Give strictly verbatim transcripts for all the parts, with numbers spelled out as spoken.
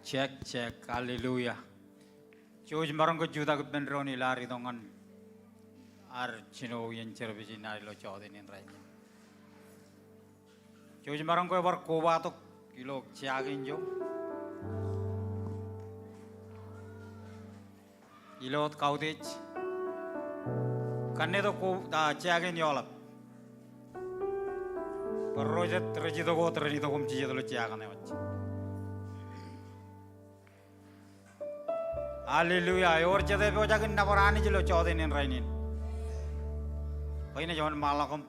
Check, check. Hallelujah. Jouj maroñ ke jutak ippān doon ilo ad itok ñan ad jino iien service in ad ilo jọteen in rainin. Jouj maroñ ke bar kobatok ilo jake in jo. Ilo wōt kautiej. Kanne itok ko, ah, jake in eḷap. Bwe ro jet rej itok wōt ren itok im jijet ilo jake ṇe wōj. Hallelujah. Ewōr jet epojak in nōbar Anij ilo jọteen in rainin. Bwe inaaj wōnṃaanḷọk im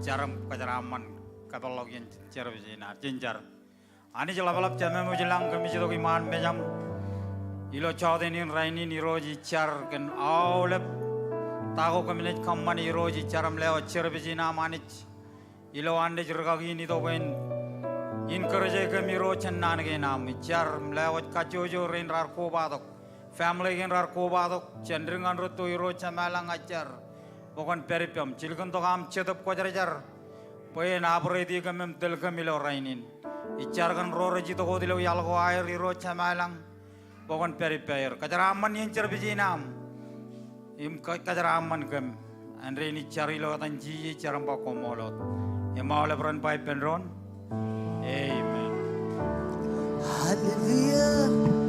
jar im kōjeraaṃṃan kapeḷḷọk iien service in ad. Jen jar. Anij ḷapḷap, Jemem wōj ilañ, kōmij itok iṃaan mejaṃ ilo jọteen in rainin. Irooj, ij jar kōn aolep ta ko kōm naaj kōṃṃane. Irooj, ij jar im lewōj service in aṃ, Anij, ilo an naaj rikaki in itok bwe en encourage kōm, Irooj, jān naan kein aṃ. Ij jar im lewōj kajjojo rein raar kobatok, family kein raar kobatok jān dik ñan rūtto. Irooj Jemem ilañ, ij jar bwe kwōn pād ippaṃ. Jilkintok aṃ Jetōb Kwōjarjar bwe en operate e kōm im tōl kōm ilo rainin. Ij jar kōn ro rej itok wōt ilo iaḷ ko aer, Irooj Jemem ilañ, bwe kwōn pād ippāer. Kōjeraaṃṃan iien service in aṃ im kō, kōjeraaṃṃan kōm. Āindein ij jar ilo etan Jisōs, ij jar im ba koṃṃool wōt. Im aolep ren ba ippān doon, amen. Hallelujah. Hallelujah.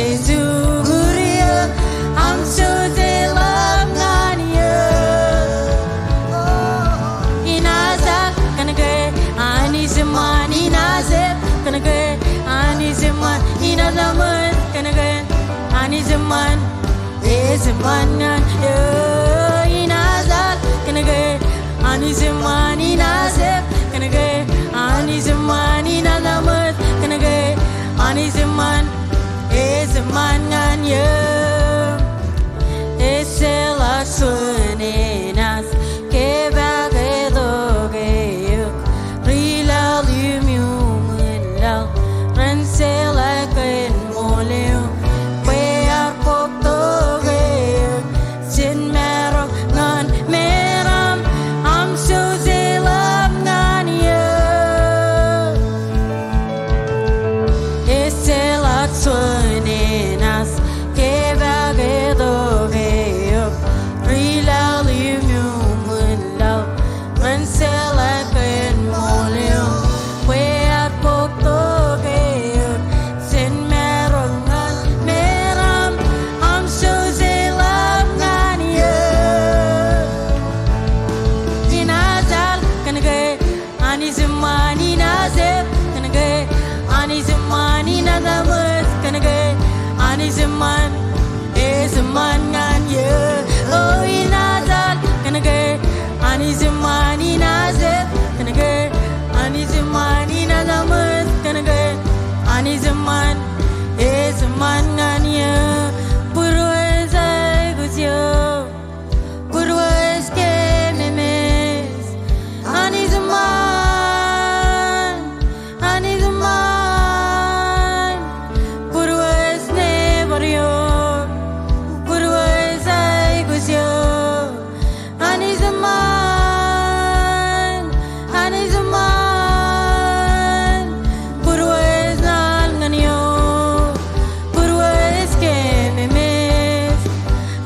Ej uñūr eō, aṃ soseḷap ñan eō. Inaaj al kōn ke Anij eṃṃan, inaaj ep kōn ke Anij eṃṃan, inaaj eṃṃan kōn ke Anij eṃṃan, ej eṃṃan ñan eō. Inaaj al kōn ke Anij eṃṃan, inaaj ep kōn ke Anij eṃṃan, inaaj eṃṃan kōn ke Anij eṃṃan, ej eṃṃan ñan eō. Ejjeḷọk juon enaaj kepaak etok eok, ri laḷ im iuṃwin laḷ ren jeḷā kōn ṃool eok, bwe ear bōktok eō jān marok ñan meram, aṃ soseḷap ñan eō. Ejjeḷọk juon enaaj kepaak etok eok, ri laḷ im iuṃwin laḷ ren jeḷā kōn ṃool eok, bwe ear bōktok eō jān marok ñan meram, aṃ soseḷap ñan eō. Inaaj al kōn ke Anij eṃṃan, inaaj ep kōn ke Anij eṃṃan, inaaj eṃṃan kōn ke Anij eṃṃan, ej eṃṃan ñan eō. O, inaaj al kōn ke Anij eṃṃan, inaaj ep kōn ke Anij eṃṃan, inaaj eṃṃan kōn ke Anij eṃṃan, ej eṃṃan ñan eō. Būrueej aikuj eok. Būrueej kememeej. Anij eṃṃan, Anij eṃṃan. Būrueej neighbor eok. Būrueej aikuj eok. Anij eṃṃan, Anij eṃṃan. Būrueej ñan ñan eok. Būrueej kememeej.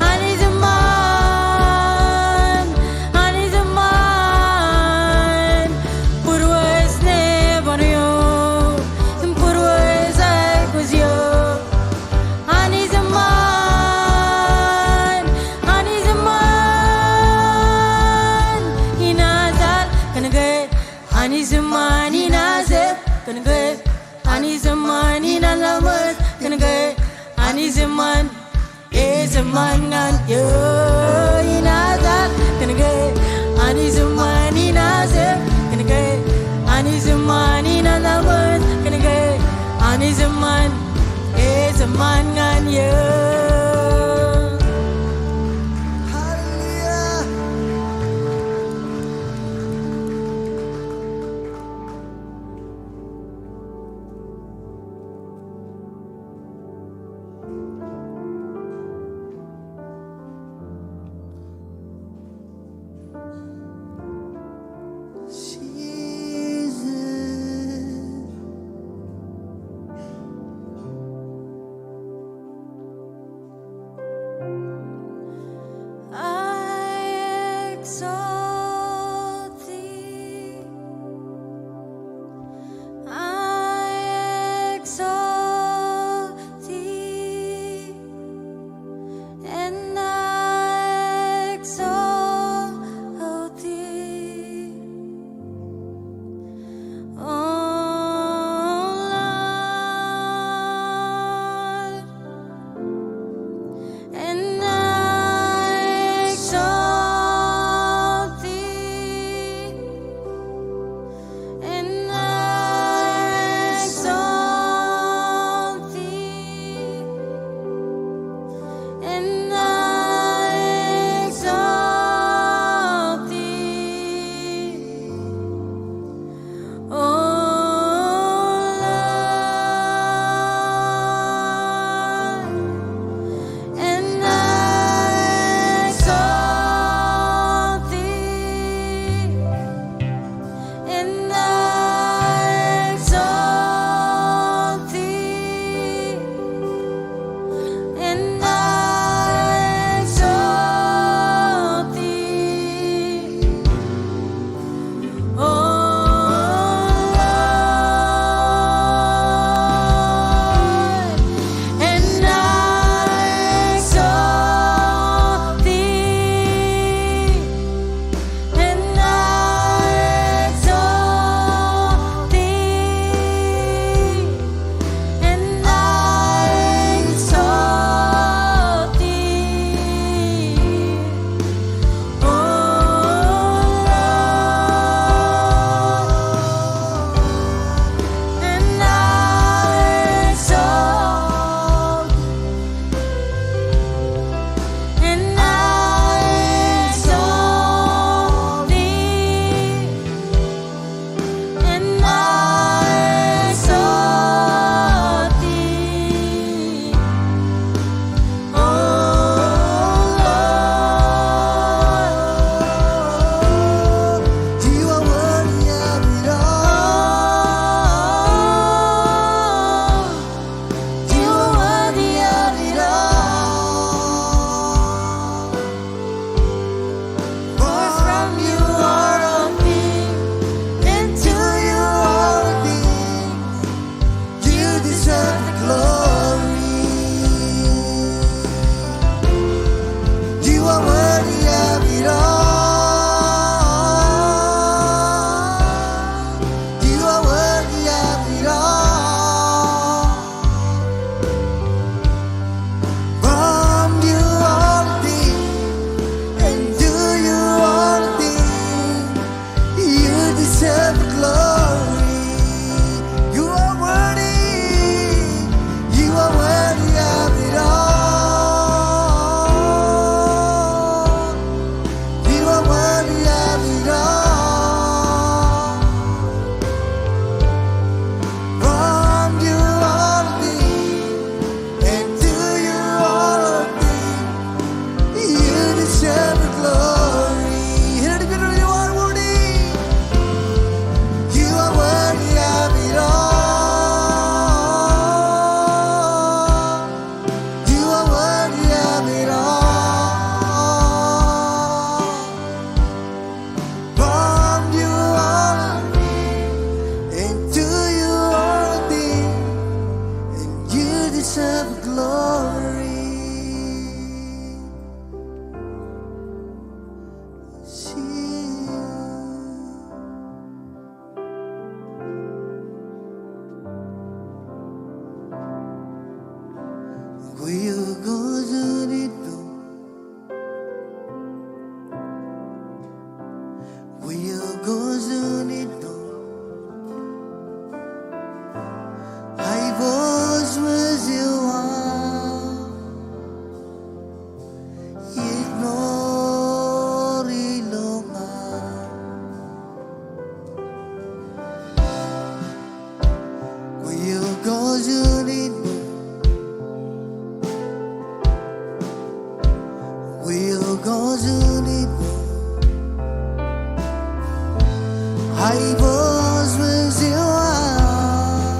Anij eṃṃan, Anij eṃṃan. Būrueej neighbor eok im būrueej aikuj eok. Anij eṃṃan, Anij eṃṃan. Inaaj al kōn ke Anij eṃṃan, inaaj ep kōn ke Anij eṃṃan, inaaj eṃṃan kōn ke Anij eṃṃan, ej eṃṃan ñan eō. Inaaj al kōn ke Anij eṃṃan, inaaj ep kōn ke Anij eṃṃan, inaaj eṃṃan kōn ke Anij eṃṃan, ej eṃṃan ñan eō. Hallelujah. Aiboos wōj eo aō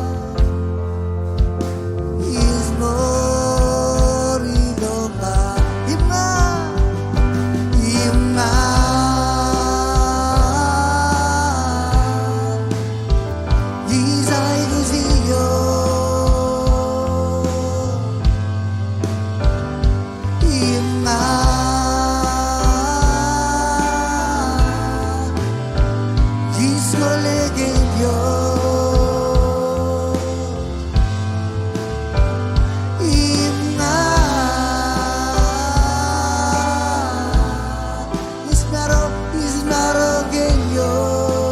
is ṃool ilo ña. Im ña, im ña ij aikuj eō. Im ña ij kwōle kōn eok. Im ña ij maro, ij maro kōn eok.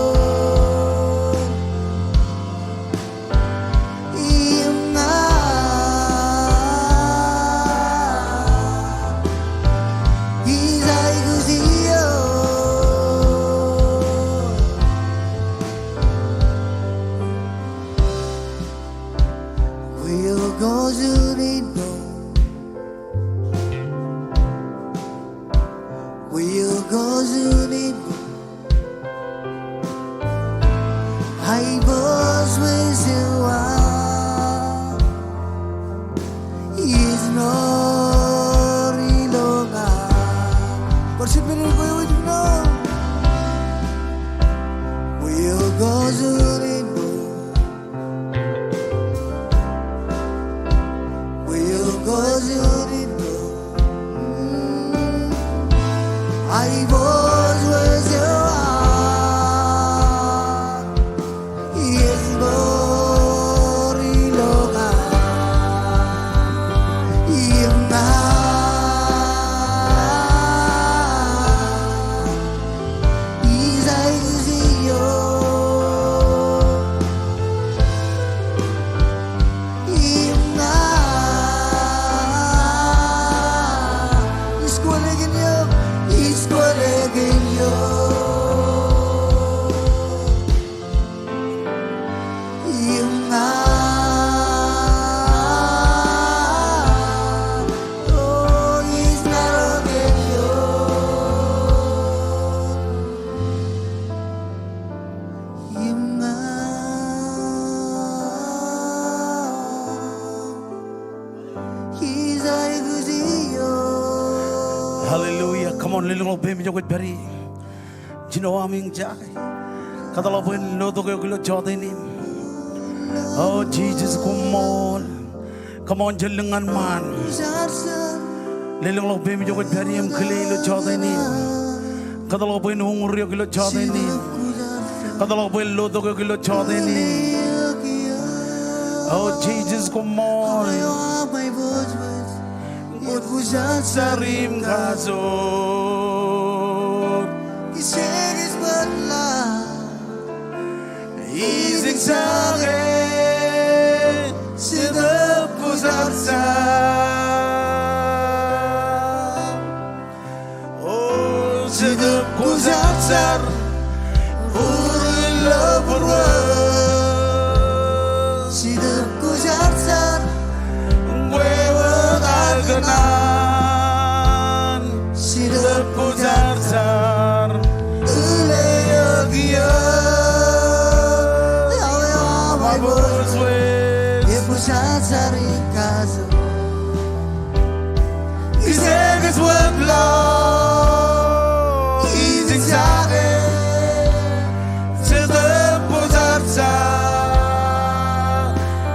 Im ña ij aikuj eō. Kwe eo kajin ilo. Kwe eo kajin ilo. Aiboos wōj eo aō is ṃool ilo ña. Worship leader, kwe eo ej ṃool. Kwe eo kajin ilo. Kwe eo kajin ilo. Aiboos wōj eo aō is ṃool ilo ña. Im ña ij aikuj eō. Im ña ij kwōle kōn eok, ij kwōle kōn eok. Im ña, o, ij maro kōn eok. Im ña ij aikuj eō. Hallelujah. Come on, lelōñḷọk peiṃ ijo kwōj pād ie. Jino aṃ eñjake. Kōtḷọk bwe en lotok eok ilo jọteen in. O Jisōs koṃṃool. Come on, jen lōñ ñan ṃaan. Lelōñḷọk peiṃ ijo kwōj pād ie im kile ilo jọteen in. Kōtḷọk bwe en uñūr eok ilo jọteen in. Kōtḷọk bwe en lotok eok ilo jọteen in. O Jisōs koṃṃool. Kwōj kwōjarjar im kajoor. Kijeek ej wōt ḷọk. Ij eñjake Jetōb Kwōjarjar. O Jetōb Kwōjarjar, bōro ilo būruō. Jetōb Kwōjarjar, kwe wōt aō kōṇaan. Jetōb Kwōjarjar, ule eok iiō. Aolep aṃ aiboojoj, ekwōjarjar im kajoor. Kijeek ej wōt ḷọk, ij eñjake Jetōb Kwōjarjar.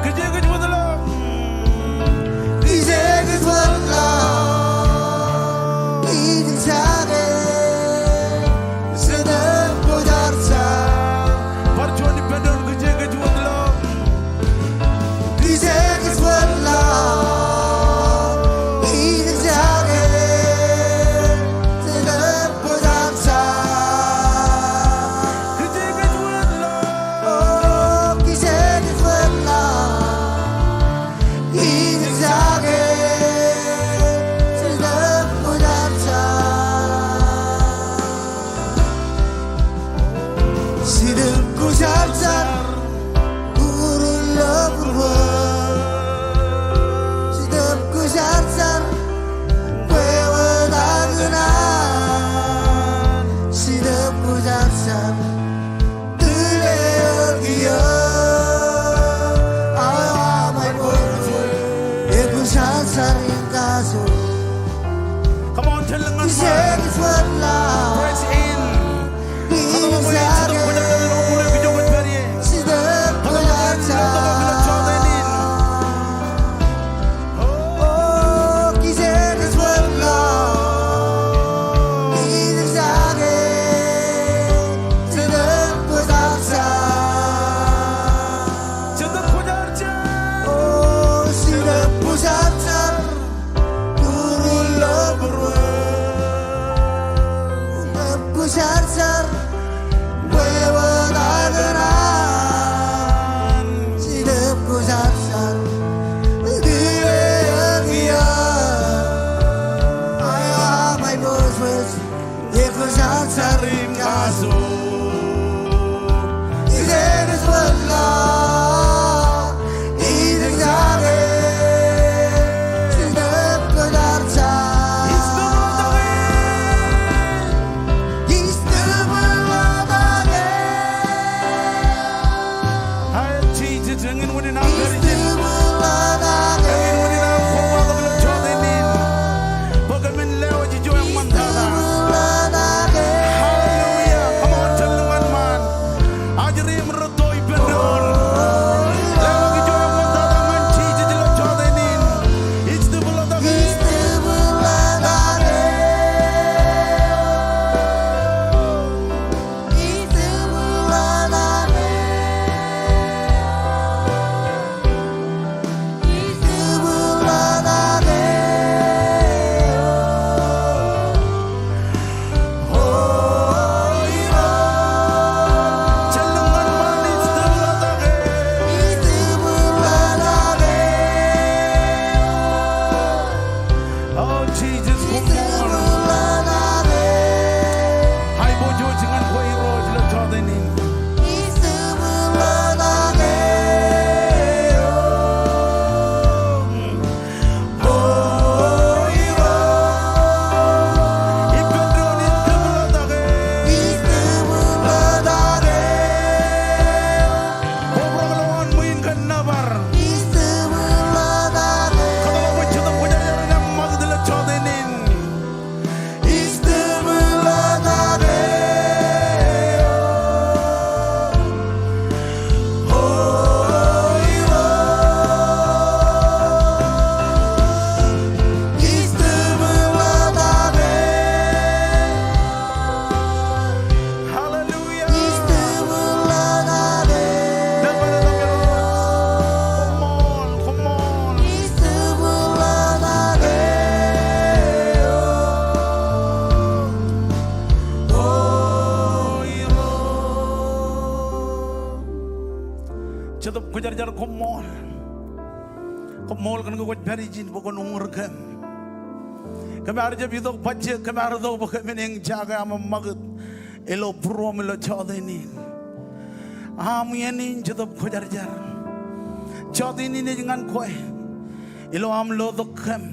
Kijeek ej wōt ḷọk. Kijeek ej wōt ḷọk, ij eñjake Jetōb Kwōjarjar. Bar juon ippān doon, kijeek ej wōt ḷọk. Kijeek ej wōt ḷọk, ij eñjake Jetōb Kwōjarjar. Kijeek ej wōt ḷọk. O, kijeek ej wōt ḷọk. Ij eñjake Jetōb Kwōjarjar. Jetōb Kwōjarjar, bōro ilo būruō. Jetōb Kwōjarjar, kwe wōt aō kōṇaan. Jetōb Kwōjarjar, Come on, jen lōñ ñan ṃaan. Press in. Kōtḷọk bwe Jetōb Kwōjarjar en oṃṃan eok ijo kwōj pād ie. Kōtḷọk bwe en letok eok ilo jọtenin. Jetōb Kwōjarjar. Aet, Jisōs, eñin unin aō karijin. Eñin unin aō kobatok ilo jọtenin. Bwe kōmin lewōj ijo eṃṃantata. Hallelujah. Come on, jen lōñ ñan ṃaan. Ajri im rūtto ippān doon. Lewōj ijo eṃṃantata ñan Jisōs ilo jọtenin. O Jisōs, koṃṃool. Aiboojoj ñan kwe Irooj ilo jọtenin. Hallelujah. Koṃṃool, koṃṃool. Jetōb Kwōjarjar, koṃṃool. Koṃṃool kōn ke kwōj pād ijin bwe kwōn uñūr kōm. Kōm ar jab itok bajjek, kōm ar itok bwe kōmin eñjake aṃ ṃakūt ilo būruōm ilo jọtenin. Aṃ iien in, Jetōb Kwōjarjar. Jọtenin ej ñan kwe. Ilo aṃ lotok kōm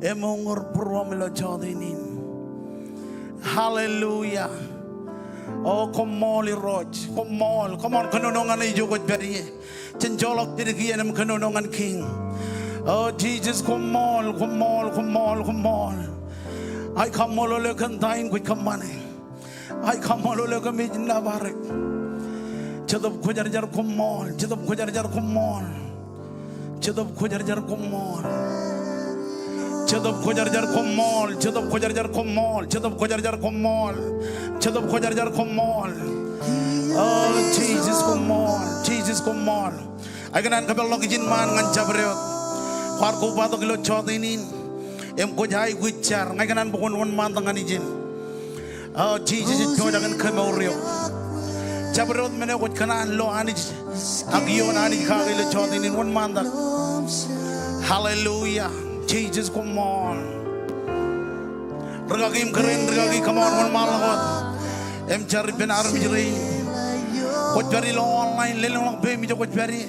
im uñūr būruōm ilo jọtenin. Hallelujah. O, koṃṃool Irooj, koṃṃool. Come on, kōnono ñan e ijo kwōj pād ie. Jen joḷọk jidik iien im kōnono ñan Kiiñ. O Jisōs, koṃṃool, koṃṃool, koṃṃool, koṃṃool. Ij kaṃṃoolol eok kōn ta in kwōj kōṃṃane. Ij kaṃṃoolol eok im ij nōbar eok. Jetōb Kwōjarjar, koṃṃool. Jetōb Kwōjarjar, koṃṃool. Jetōb Kwōjarjar, koṃṃool. Jetōb Kwōjarjar, koṃṃool. Jetōb Kwōjarjar, koṃṃool. Jetōb Kwōjarjar, koṃṃool. Jetōb Kwōjarjar, koṃṃool. O Jisōs, koṃṃool. Jisōs, koṃṃool. Ij kōṇaan kōpeḷḷọk ijin ṃaan ñan jabdewōt kwaar kobatok ilo jọtenin im kwōj aikuj jar. Ña ikōṇaan bwe kwōn wōnṃaantak ñan ijin. O Jisōs, ij pojak in kemour eok. Jabdewōt men eo kwōj kōṇaan lo Anij ak ioon Anij kake ilo jọtenin, wōnṃaantak. Hallelujah. Jisōs, koṃṃool. Rikaki im kōrā in rikaki, come on, wōnṃaanḷọk wōt im jar ippān armej rein. Kwōj pād ilo online, lelōñḷọk peiṃ ijo kwōj pād ie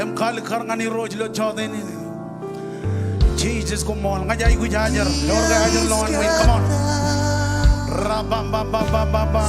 im kaalikkar ñan Irooj ilo jọtenin. Jisōs, koṃṃool. Ña ij aikuj ajer. Ewōr ke ajer lowaan ṃwiin? Come on. Rabababababa.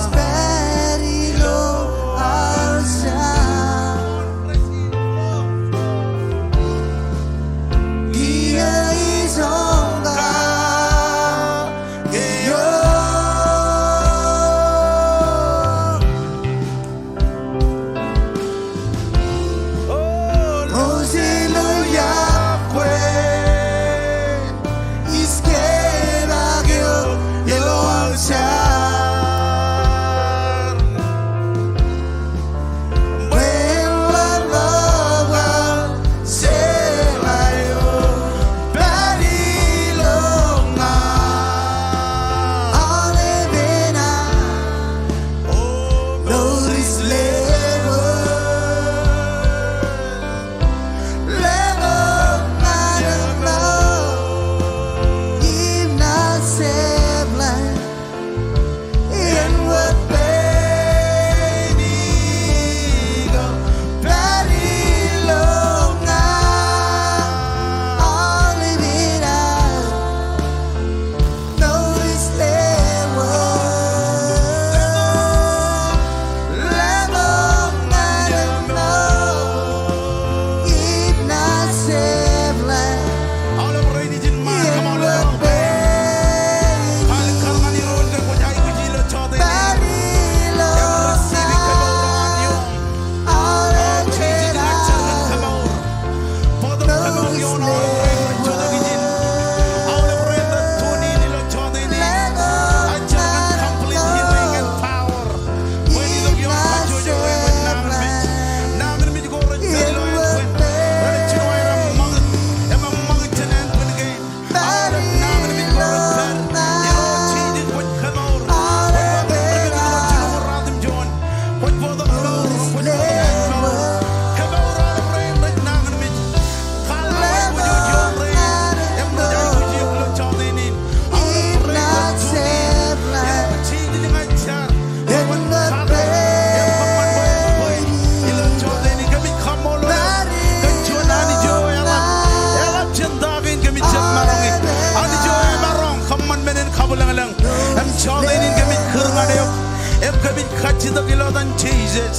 Kajjitōk ilo etan Jisōs.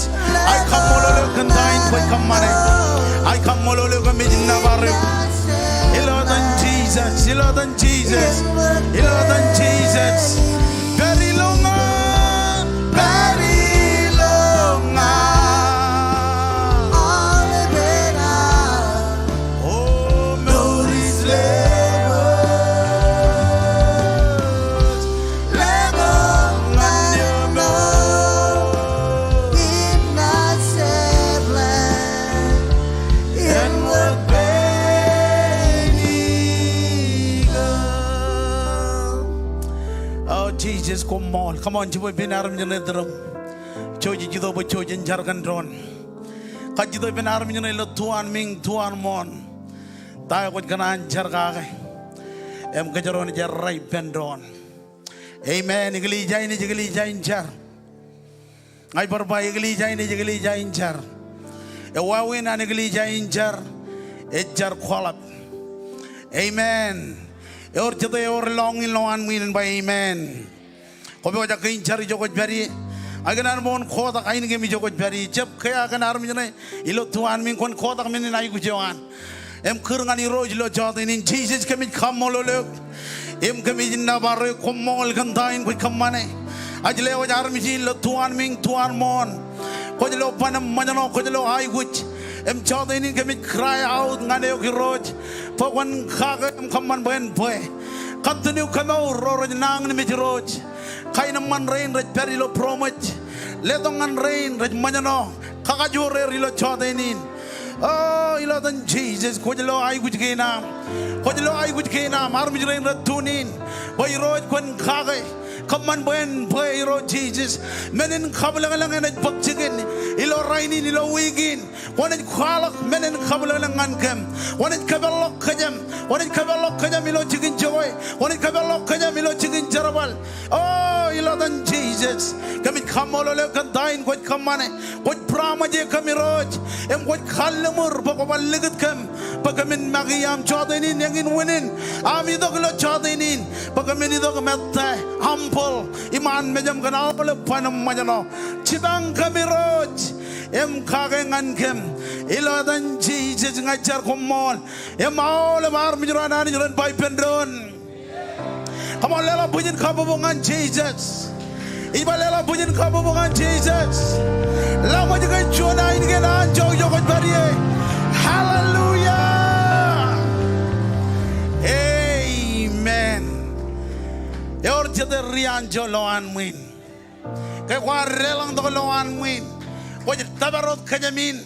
Ij kaṃṃoolol eok kōn ta in kwōj kōṃṃane. Ij kaṃṃoolol eok kōmij nōbar eok. Ilo etan Jisōs, ilo etan Jisōs, ilo etan Jisōs. Pād ilo ña, pād ilo ña. O Jisōs, koṃṃool. Come on, jibwe ippān armej ṇe iturūṃ. Jouj ej itok bwe jouj in jar kōn doon. Kajjitōk ippān armej ṇe ilo tuanmiiñ, tuanmooṇ. Ta eo kwōj kōṇaan jar kake im kōjro naaj errā ippān doon. Amen. Eklejia in ej eklejia in jar. Ña ij bar ba eklejia in ej eklejia in jar. Ewāween an eklejia in jar, ej jar kwaḷọk. Amen. Ewōr jete ewōr lọñiin lowaan ṃwiin en ba amen. Kwō pojak ke in jar ijo kwōj pād ie. Ak ikōṇaan ṃool kotak ainikien ijo kwōj pād ie. Jab kea kōn armej ṇe ilo tuanmiiñ, kwōn kotak men in aikuj eo an im kūr ñan Irooj ilo jọteen in. Jisōs, kōmij kaṃṃoolol eok im kōmij nōbar eok. Koṃṃool kōn ta in kwōj kōṃṃane. Ij lewōj armej in ilo tuanmiiñ, tuanmooṇ. Kwōj lo ban im ṃōjṇọ, kwōj lo aikuj. Im jọteen in kōmij cry out ñan eok Irooj bwe kwōn kake im kōṃṃan bwe en bwe. Continue kōmour ro rej nañinmej Irooj. Kaenōṃṃan rein rej pād ilo būroṃōj. Letok ñan rein rej ṃōjṇọ. Kakajoor er ilo jọteen in. O, ilo etan Jisōs, kwōj lo aikuj kein aṃ. Kwōj lo aikuj kein aṃ, armej rein rej tune in. Bwe Irooj kwōn kake. Kōṃṃan bwe en bwe Irooj Jisōs. Men in kabwilōñlōñ enaaj bōk jikin. Ilo rainin, ilo wiik in. Kwōnaaj kwaḷọk men in kabwilōñlōñ ñan kōm. Kwōnaaj kōpeḷḷọk kōjām. Kwōnaaj kōpeḷḷọk kōjām ilo jikin joñoul. Kwōnaaj kōpeḷḷọk kōjām ilo jikin jerbal. O, ilo etan Jisōs, kōmij kaṃṃoolol eok kōn ta in kwōj kōṃṃane. Kwōj promise e kōm Irooj, im kwōj kalliṃur bwe kwō bar likūt kōm, bwe kōmin make aṃ jọteen in eñin wūnin, aṃ itok ilo jọteen in, bwe kōmin itok im ettā, humble iṃaan mejaṃ kōn aolep ban im ṃōjṇọ. Jipañ kōm Irooj, im kake ñan kōm. Ilo etan Jisōs ña ij jar koṃṃool, im aolep armej ro an Anij ren ba ippān doon. Come on, leḷọk bwijin kabbokbok ñan Jisōs. Ij ba leḷọk bwijin kabbokbok ñan Jisōs. Laṃōj ke juon ainikien anjọ ijo kwōj pād ie. Hallelujah. Amen. Ewōr jete ri-anjọ lowaan ṃwiin. Ke kwaar deḷọñtok lowaan ṃwiin, kwōj tōpar wōt kōjām in,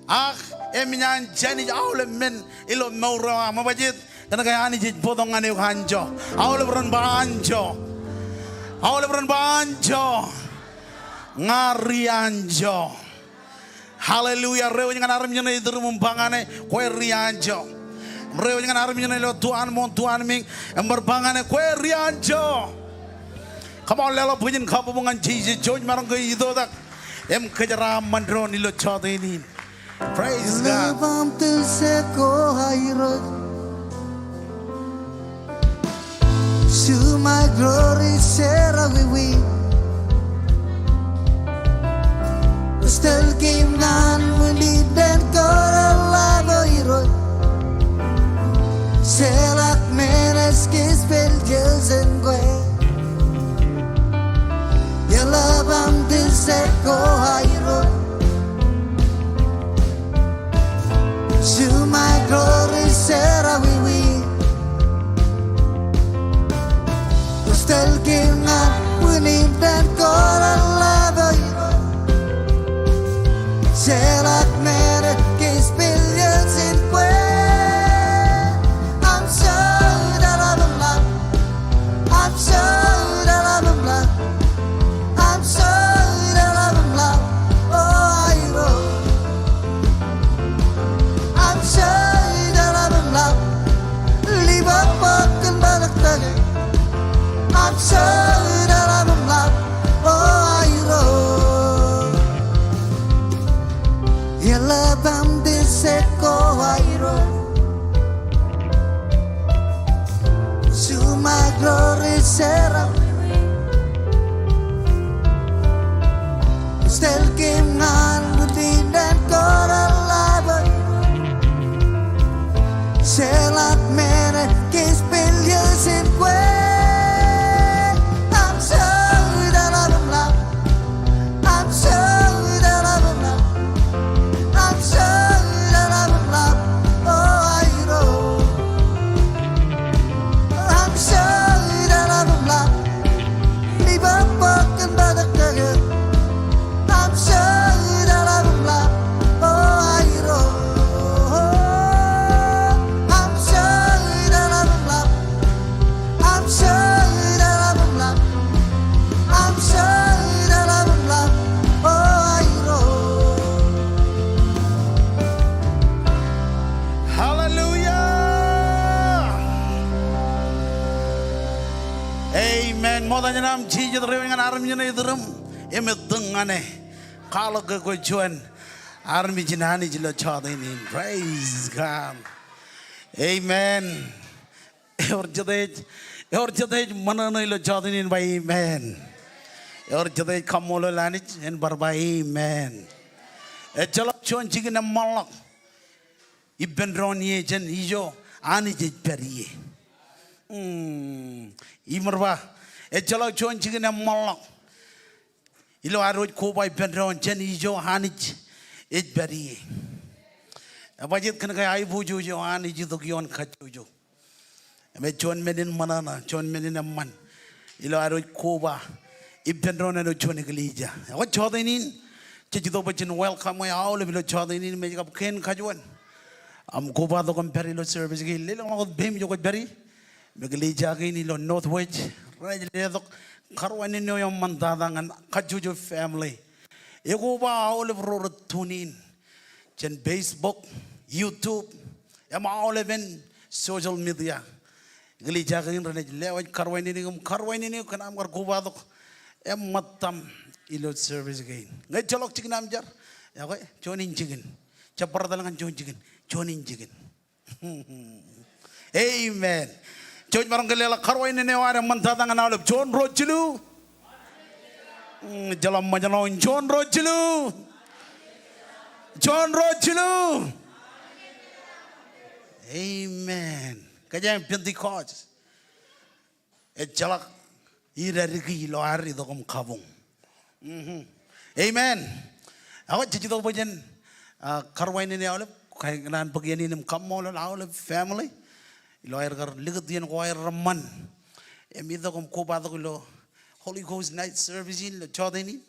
ak eṃōj an jānij aolep men ilo mour eo aṃ. Ebajeet? Kōnke Anij ej bōktok ñan eok anjọ. Aolep ren ba anjọ. Aolep ren ba anjọ. Ña ri-anjọ. Hallelujah. Reiwōj ñan armej ṇe iturūṃ im ba ñan e, kwe ri-anjọ. Reiwōj ñan armej ṇe ilo tuanmooṇ, tuanmiiñ, im bar ba ñan e, kwe ri-anjọ. Come on, leḷọk bwijin kabbokbok ñan Jisōs. Jouj maroñ ke itoitak im kōjeraaṃṃan doon ilo jọteen in. Praise God. Eḷap aṃ tilse ko Irooj. Jumae glory serọwiwi. Wōj tōl kein ñan ṃwiin ippān ko reḷap O Irooj. Jeḷak men ej kōjpaḷ jān kwe. Eḷap aṃ tilse ko Irooj. Jumae glory serọwiwi. Wōj tōl kein ñan ṃwiin ippān ko reḷap O Irooj. Ñan aṃ jijet ro ñan armej ṇe iturūṃ im ettōñ ñan e. Kwaḷọk ke kwōj juon armej in Anij ilo jọteen in. Praise God. Amen. Ewōr jet ej, ewōr jet ej ṃōṇōṇō ilo jọteen in ba amen. Ewōr jet ej kaṃṃoolol Anij en bar ba amen. Ejjeḷọk juon jikin eṃṃanḷọk ippān doon ie jān ijo Anij ej pād ie. Hmm, im bar ba, ejjeḷọk juon jikin eṃṃanḷọk ilo ad wōj koba ippān doon jān ijo Anij ej pād ie. Ebajjeet kōn ke aiboojoj eo an ej itok ioon kajjojo. Im ej juon men in ṃōṇōṇō, juon men in eṃṃan ilo ad wōj koba ippān doon āinwōt juon eklejia. Ekwe jọteen in, jej itok bwe jen welcome e aolep ilo jọteen in im ej kab kein kajuon aṃ kobatok im pād ilo service kein. Lelōñḷọk wōt peiṃ ijo kwōj pād ie. Im eklejia kein ilo Northwest renaaj letok karuwainene eo eṃṃantata ñan kajjojo family. Ekoba aolep ro rej tune in jān Facebook, YouTube, im aolepen social media. Eklejia kein renaaj lewōj karuwainene eok im karuwainene eok kōn aṃ kar kobatok im ṃōttaṃ ilo service kein. Ñe ejjeḷọk jikin aṃ jar, ekwe juon in jikin. Jab bar etal ñan juon jikin, juon in jikin. Amen. Jouj maroñ ke leḷọk karuwainene eo ad eṃṃantata ñan aolep. Juon, ruo, jilu. Mm, jeḷā ṃōjṇọ in. Juon, ruo, jilu. Juon, ruo, jilu. Amen. Kōjeañ Pentecost. Ejjeḷọk idadik ilo ad itok im kabuñ. Mhm. Amen. Ak jej itok bwe jen, ah, karuwainene aolep, kōjeañ bōk iien in im kaṃṃoolol aolep family ilo aer kar likūt iien ko aer reṃṃan im itok im kobatok ilo Holy Ghost Night Service in ilo jọteen in.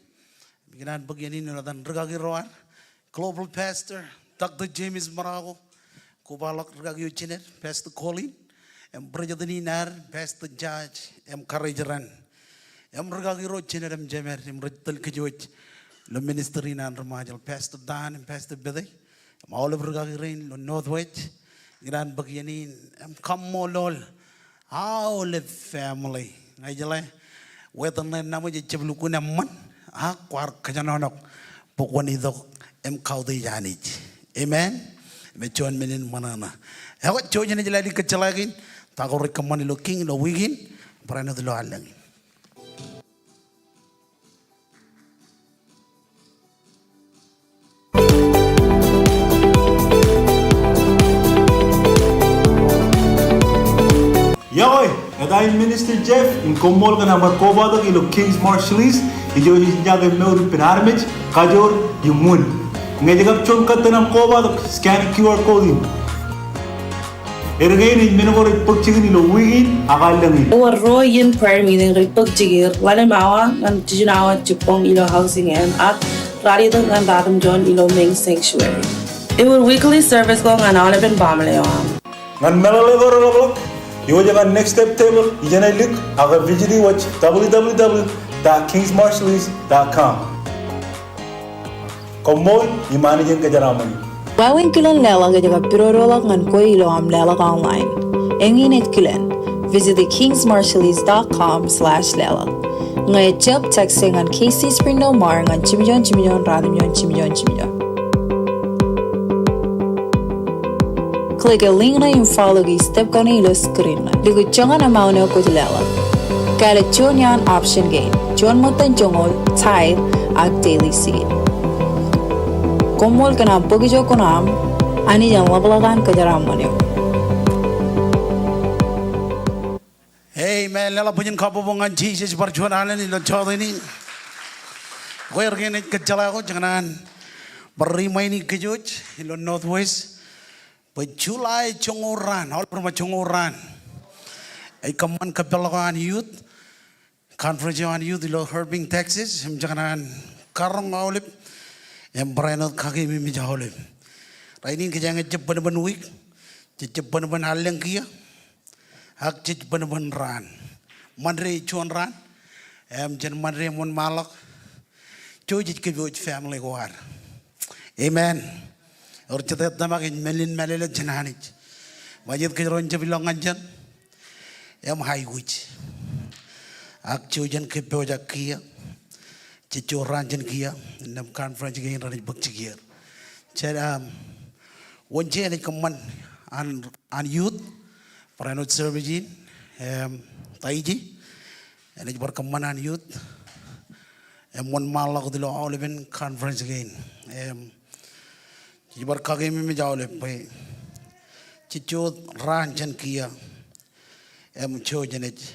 Im kōjeañ bōk iien in ilo etan rūkaki ro ad, Global Pastor Doctor James Marocco, kobaḷọk rūkaki eo jined, Pastor Colin, im President in ad, Pastor Judge, im Karijeran, im rūkaki ro jined im jemed im rej tōl kōj wōj ilo ministry in an ri Ṃajeḷ, Pastor Dan im Pastor Bete, im aolep rūkaki rein ilo Northwest. Kōjeañ bōk iien in im kaṃṃoolol aolep family. Ña ijeḷā weather ṇe enaaj jab lukkuun eṃṃan, ak kwaar kōjenolọk bwe kwōn itok im kautiej Anij. Amen. Im ej juon men in ṃōṇōṇō. Ekwe jouj im ej lale kōjjeḷā kein ta ko rej kōṃṃan ilo King ilo wiik in, barāinwōt ilo allōñ in. Iọkwe, eta in Minister Jeff in koṃṃool kōn aṃ bar kobatok ilo King's Marshallese. Ijo ej iñjake mour ippān armej, kajoor im wūn. Ñe ej kab juon kōttan aṃ kobatok, scan Q R code in. Erkein ej men ko rej bōk jikin ilo wiik in ak allōñ in. Ewōr ruo iien prayer meeting rej bōk jikier, ḷalem awa ñan jiljino awa jibboñ ilo Housing Inn ak ralitōk ñan ratimjuon ilo Ming Sanctuary. Ewōr weekly service ko ñan aolepen baaṃle eo aṃ. Ñan meḷeḷe ko reḷapḷọk, iwōj ñan Next Step Table ijeṇe lik ak visit wōj W W W dot kings marshallese dot com. Koṃṃool im Anij en kōjeraaṃṃan eok. Wāween kilen leḷọk ej kab pidodoḷọk ñan kwe ilo aṃ leḷọk online. Eñin ej kilen. Visit kings marshallese dot com slash leḷọk. Ñe ejjab, text e ñan K C Springdale Mar ñan jimjuon jimjuon ratimjuon jimjuon jimjuon. Click e link ṇe im follow e step kaṇe ilo screen ṇe. Likūt joñan amount eo kwōj leḷọk. Kāālōt juon iaan option kein. Juon ṃōttan joñoul, tithe, ak daily seed. Koṃṃool kōn aṃ bōk ijo kuṇaaṃ, Anij en ḷapḷọk an kōjeraaṃṃan eok. Amen. Leḷọk bwijin kabbokbok ñan Jisōs bar juon alen ilo jọteen in. Kwe erkein ej kōjjeḷā ko, jej kōṇaan bar remind e kōj wōj ilo Northwest bwe July joñoul raan, aolep ri ṃōj, joñoul raan, ej kōṃṃan kōpeḷḷọk eo an youth conference eo an youth ilo Irving, Texas, im jej kōṇaan karoñ aolep im barāinwōt kakeememej aolep. Rainin kōjeañ ejjab bōnbōn wiik, jej jab bōnbōn allōñ kiiō, ak jej bōnbōn raan. Ṃande ej juon raan, im jān Ṃande wōnṃaanḷọk, jej kōpooj family ko ad. Amen. Ewōr jet ej tōmak im men in mālōtlōt jān Anij. Ṃajeet kōjro en jab ilọk ñan jān im aikuj. ak jouj jān kōppojak kiiō. Jejjo raan jān kiiō innām conference kein renaaj bōk jikier. Jen, um, wōnje enaaj kōṃṃan an, an youth barāinwōt service in, em, Taiji enaaj bar kōṃṃan an youth im wōnṃaanḷọk wōt ilo aolepen conference kein. Em, jej bar kakeememej aolep bwe jejjo raan jān kiiō im jouj enaaj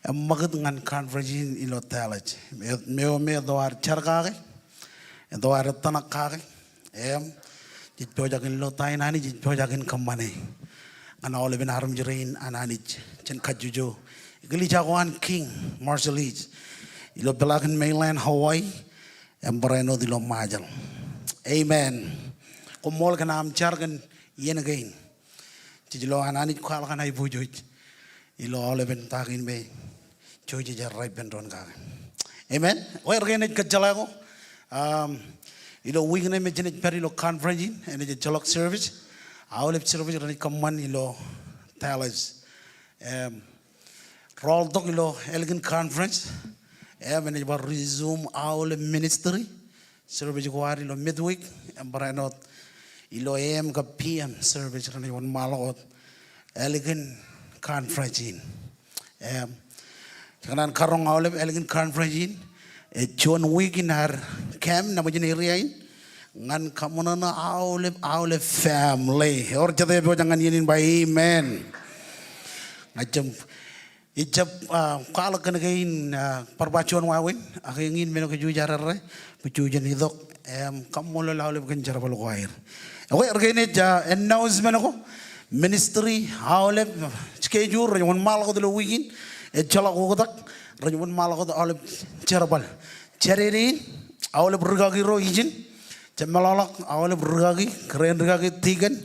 eṃṃakūt ñan conference in ilo Dallas. Im eo me eto ad jar kake, eto ad ettōṇak kake, im jej pojak in lo ta in Anij ej pojak in kōṃṃane ñan aolepen armej rein an Anij jān kajjojo eklejia ko an King Marshallese ilo peḷaakin mainland Hawaii im barāinwōt ilo Ṃajeḷ. Amen. Koṃṃool kōn aṃ jar kōn iien kein. Jej lo an Anij kwaḷọk an aiboojoj ilo aolepen ta kein me jouj jej errā ippān doon kake. Amen. Ekwe, erkein ej kōjjeḷā ko, um, ilo wiik ṇe me jenaaj pād ilo conference in, enaaj ejjeḷọk service. Aolep service renaaj kōṃṃan ilo Dallas. Em, rọọltok ilo ālikin conference. Em, enaaj bar resume aolep ministry service ko ad ilo midweek, im barāinwōt ilo A M kab P M service renaaj wōnṃaanḷọk wōt ālikin conference in. Em, kōṇaan karoñ aolep ālikin conference in, ej juon wiik in ad camp nabōjin area in ñan kaṃōṇōṇō aolep, aolep family. Ewōr jete epojak ñan iien in ba amen. Ña ij jab Ij jab, ah, kwaḷọk kōn kein, ah, bar ba juon wāween, ak eñin men eo kōj wōj aer errā, bwe jouj jen itok, em, kaṃṃoolol aolep kōn jerbal ko aer. Ekwe, erkein ej, ah, announcement ko, ministry, aolep schedule rej wōnṃaanḷọk wōt ilo wiik in, ejjeḷọk oktak, rej wōnṃaanḷọk wōt aolep jerbal. Jādede in, aolep rikaki ro ijin, jab meḷọkḷọk aolep rikaki, kōrā in rikaki deacon,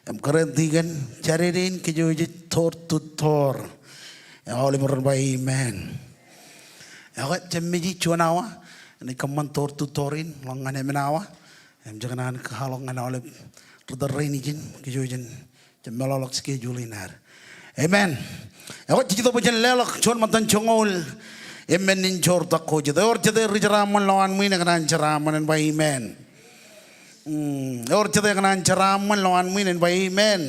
im kōrā in deacon, jādede in kōjwōj door to door. Aolep ren ba amen. Ekwe, jab meji juon awa, enaaj kōṃṃan door to door in, ḷọk ñan emān awa, im jekōṇaan kwaḷọk ñan aolep ritōl rein ijin, kōjwōj jen Jab meḷọkḷọk schedule in ad. Amen. Ekwe jej itok bwe jen leḷọk juon ṃōttan joñoul im men in joortak ko jet. Ewōr jete ri jeraaṃṃan lowaan ṃwiin ekōṇaan jeraaṃṃan en ba amen. Mm, ewōr jete ekōṇaan jeraaṃṃan lowaan ṃwiin en ba amen.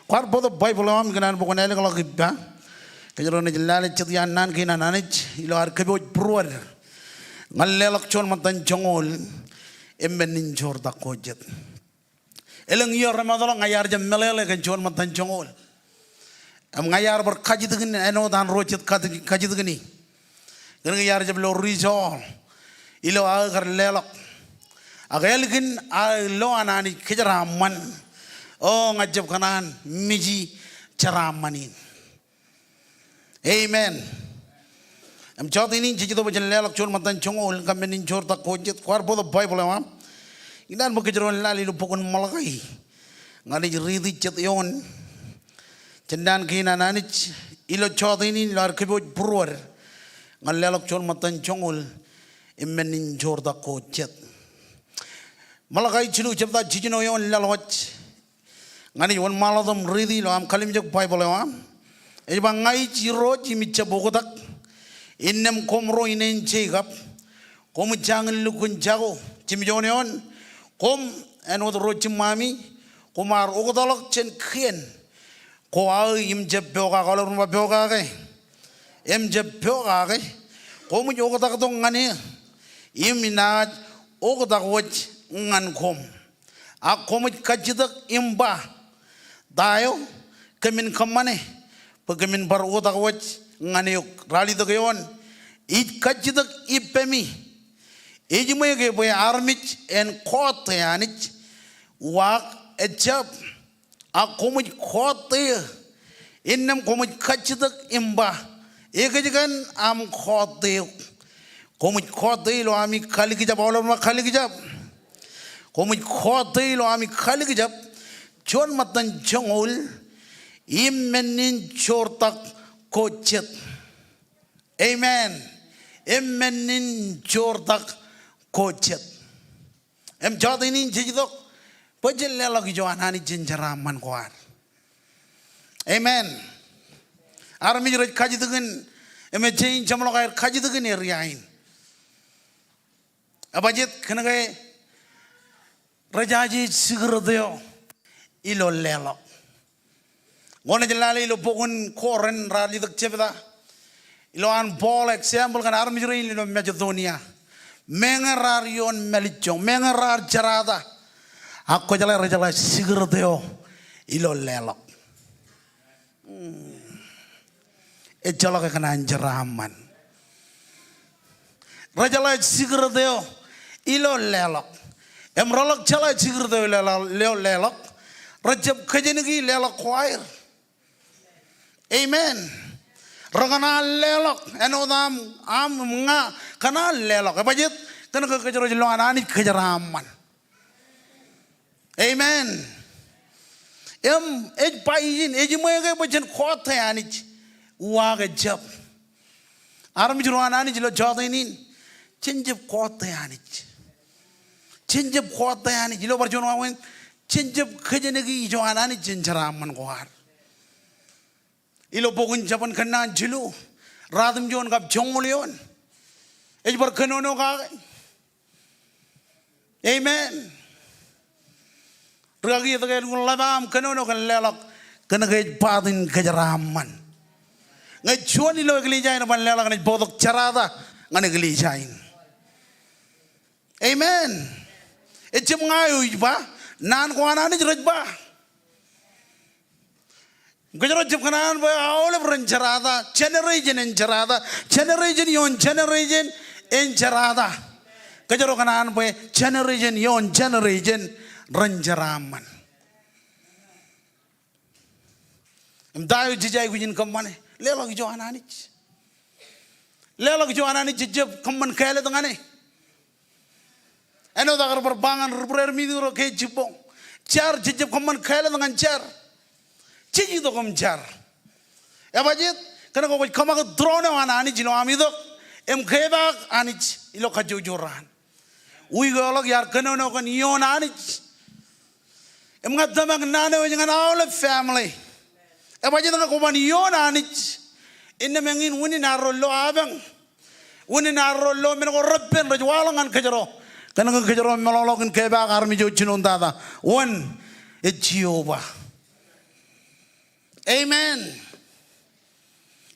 Kwaar bōktok Baibōḷ eo aṃ ikōṇaan bwe kwōn ālōkḷọk ippa. Kōjro naaj lale jet iaan naan kein an Anij ilo ad kōpooj būruod ñan leḷọk juon ṃōttan joñoul im men in joortak ko jet. Elōñ iiō remootḷọk ña iar jab meḷeḷe kōn juon ṃōttan joñoul. Im ña iar bar kajjitōkin āinwōt an ro jet kajjitōkini. Kōnke iar jab lo rijool ilo aō kar leḷọk. Ak ālikin aō lo an Anij kōjeraaṃṃan. O, ña jab kōṇaan miji jeraaṃṃan in. Amen. Im jọteen in jej itok bwe jen leḷọk juon ṃōttan joñoul kab men in joortak ko jet. Kwaar bōktok Baibōḷ eo aṃ. Ikōṇaan bwe kōjro en lale ilo bok in Malakai. Ña ij riiti jet eoon jān naan kein an Anij ilo jọteen in ilo ad kōpooj būruod ñan leḷọk juon ṃōttan joñoul im men in joortak ko jet. Malakai jilu jebta jiljino eoon laḷ wōj. Ña ij wōnṃaanḷọk im riiti ilo aṃ kalimjek Baibōḷ eo aṃ. Ej ba, ña ij Irooj im ij jab oktak, innām koṃ ro ineen Jekob. Koṃij jañin lukkuun jako jimjuon eoon. Koṃ āinwōt ro jiṃṃaami, koṃ ar oktakḷọk jān kien ko aō im jab pokake. Aolep ren ba pokake. Im jab pokake. Koṃij oktaktok ñan eō im inaaj oktak wōj ñan koṃ. Ak koṃij kajjitōk im ba, ta eo kōmin kōṃṃane bwe kōmin bar oktak wōj ñan eok? Ralitōk eoon, ij kajjitōk ippemi. Ejiṃwe ke bwe armej en kọọte Anij, uwaak ejjab. Ak koṃij kọọte eō, innām koṃij kajjitōk im ba, ekōjkan aṃ kọọte eok? Koṃij kọọte ilo ami kalikjab. Aolep ren ba kalikjab. Koṃij kọọte ilo ami kalikjab juon ṃōttan joñoul im men in joortak ko jet. Amen. Im men in joortak ko jet. Im jọteen in jej itok bwe jen leḷọk ijo an Anij jān jeraaṃṃan ko ad. Amen. Armej rej kajjitōkin Im ejjañin jeṃḷọk aer kajjitōk in area in. Ebajjeet? Kōnke rejaje sikūrōt eo ilo leḷọk. Ñe kwōnaaj lale ilo bok in Korint raar letok jebta ilowaan Paul example kōn armej rein ilo Masedonia. Meñe raar ioon mālejjoñ, meñe raar jerata, ak kwōjeḷā rejeḷā sikūrōt eo ilo leḷọk. Ejjeḷọk ekōṇaan jeraaṃṃan. Rejeḷā sikūrōt eo ilo leḷọk. Im reḷọk jeḷā sikūrōt eo ilo leḷọk, rejjab kōjenki leḷọk ko aer. Amen. Rekōṇaan leḷọk, āinwōt aṃ, aṃ im ña kōṇaan leḷọk. Ebajjeet? Kōnke kōjro ej lo an Anij kōjeraaṃṃan. Amen. Im ej ba ijin, ejiṃwe ke bwe jen kọọte Anij? Uwaak ejjab. Armej ro an Anij ilo jọteen in, jen jab kọọte Anij. Jen jab kọọte Anij. Ilo bar juon wāween, jen jab kōjenki ijo an Anij jān jeraaṃṃan ko ad. Ilo bok in Jabōn Kōnnaan jilu, ratimjuon kab joñoul eoon, ej bar kōnono kake. Amen. Rikaki etke elukkuun ḷap aṃ kōnono kōn leḷọk? Kōnke ej part in kōjeraaṃṃan. Ñe juon ilo eklejia in eban leḷọk, enaaj bōktok jerata ñan eklejia in. Amen. Ejjab ña eo ij ba, naan ko an Anij rej ba. Kōjro jab kōṇaan bwe aolep ren jerata, generation en jerata, generation ioon generation en jerata. Kōjro kōṇaan bwe generation ioon generation ren jeraaṃṃan. Im ta eo jej aikuj in kōṃṃane? Leḷọk ijo an Anij. Leḷọk ijo an Anij, jej jab kōṃṃan kāālōt ñan e. Āinwōt aō kar bar ba ñan ri-, ri-, ri-, miting ro ke jibboñ, jar, jej jab kōṃṃan kāālōt ñan jar. Jej itok im jar. Ebajjeet? Kōnke kwōj kōṃakūt tūroon eo an Anij ilo aṃ itok im kepaak Anij ilo kajjojo raan. Wiik eo ḷọk iar kōnono kōn ioon Anij. Im ña tōmak naan eo ej ñan aolep family. Ebajjeet ñe kwōban ioon Anij? Innām eñin unin arro lo apañ, unin arro lo men ko reppen rej waḷọk ñan kōjro. Kōnke kōjro meḷọkḷọk in kepaak armej eo jinoin tata. Wōn? Ej Jeova. Amen.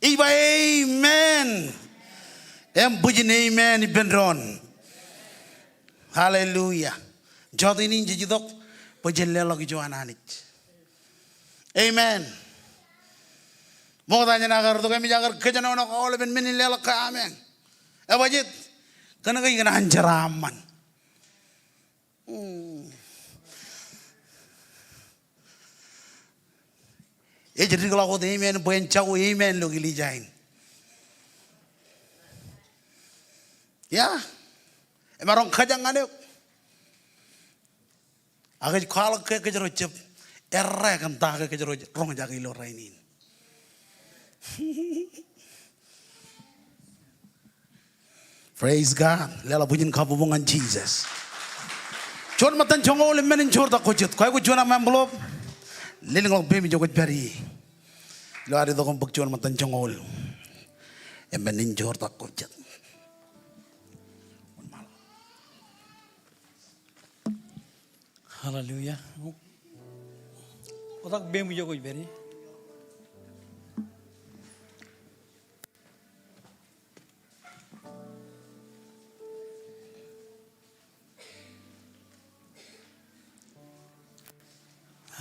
Ij ba amen. Im bwijin amen ippān doon. Hallelujah. Jọteen in jej itok bwe jen leḷọk ijo an Anij. Amen. Ṃokta jān aō kar itok, eṃōj aō kar kōjenolọk aolepen men in leḷọk ke ameañ. Ebajjeet? Kōnke ikōṇaan jeraaṃṃan. Hmm. Ej dikḷọk wōt amen bwe en jako amen ilo eklejia in. Ya. Emaroñ kōjak ñan eok. Ak ej kwaḷọk ke kōjro jab errā kōn ta ke kōjro roñjake ilo rainin. Praise God. Leḷọk bwijin kabbokbok ñan Jisōs. Juon ṃōttan joñoul im men in joortak ko jet. Kwōj aikuj juon aṃ envelope. Lelōñḷọk peiṃ ijo kwōj pād ie. Ilo ad itok im bōk juon ṃōttan joñoul im men in joortak ko jet. Hallelujah. Oktak peiṃ ijo kwōj pād ie.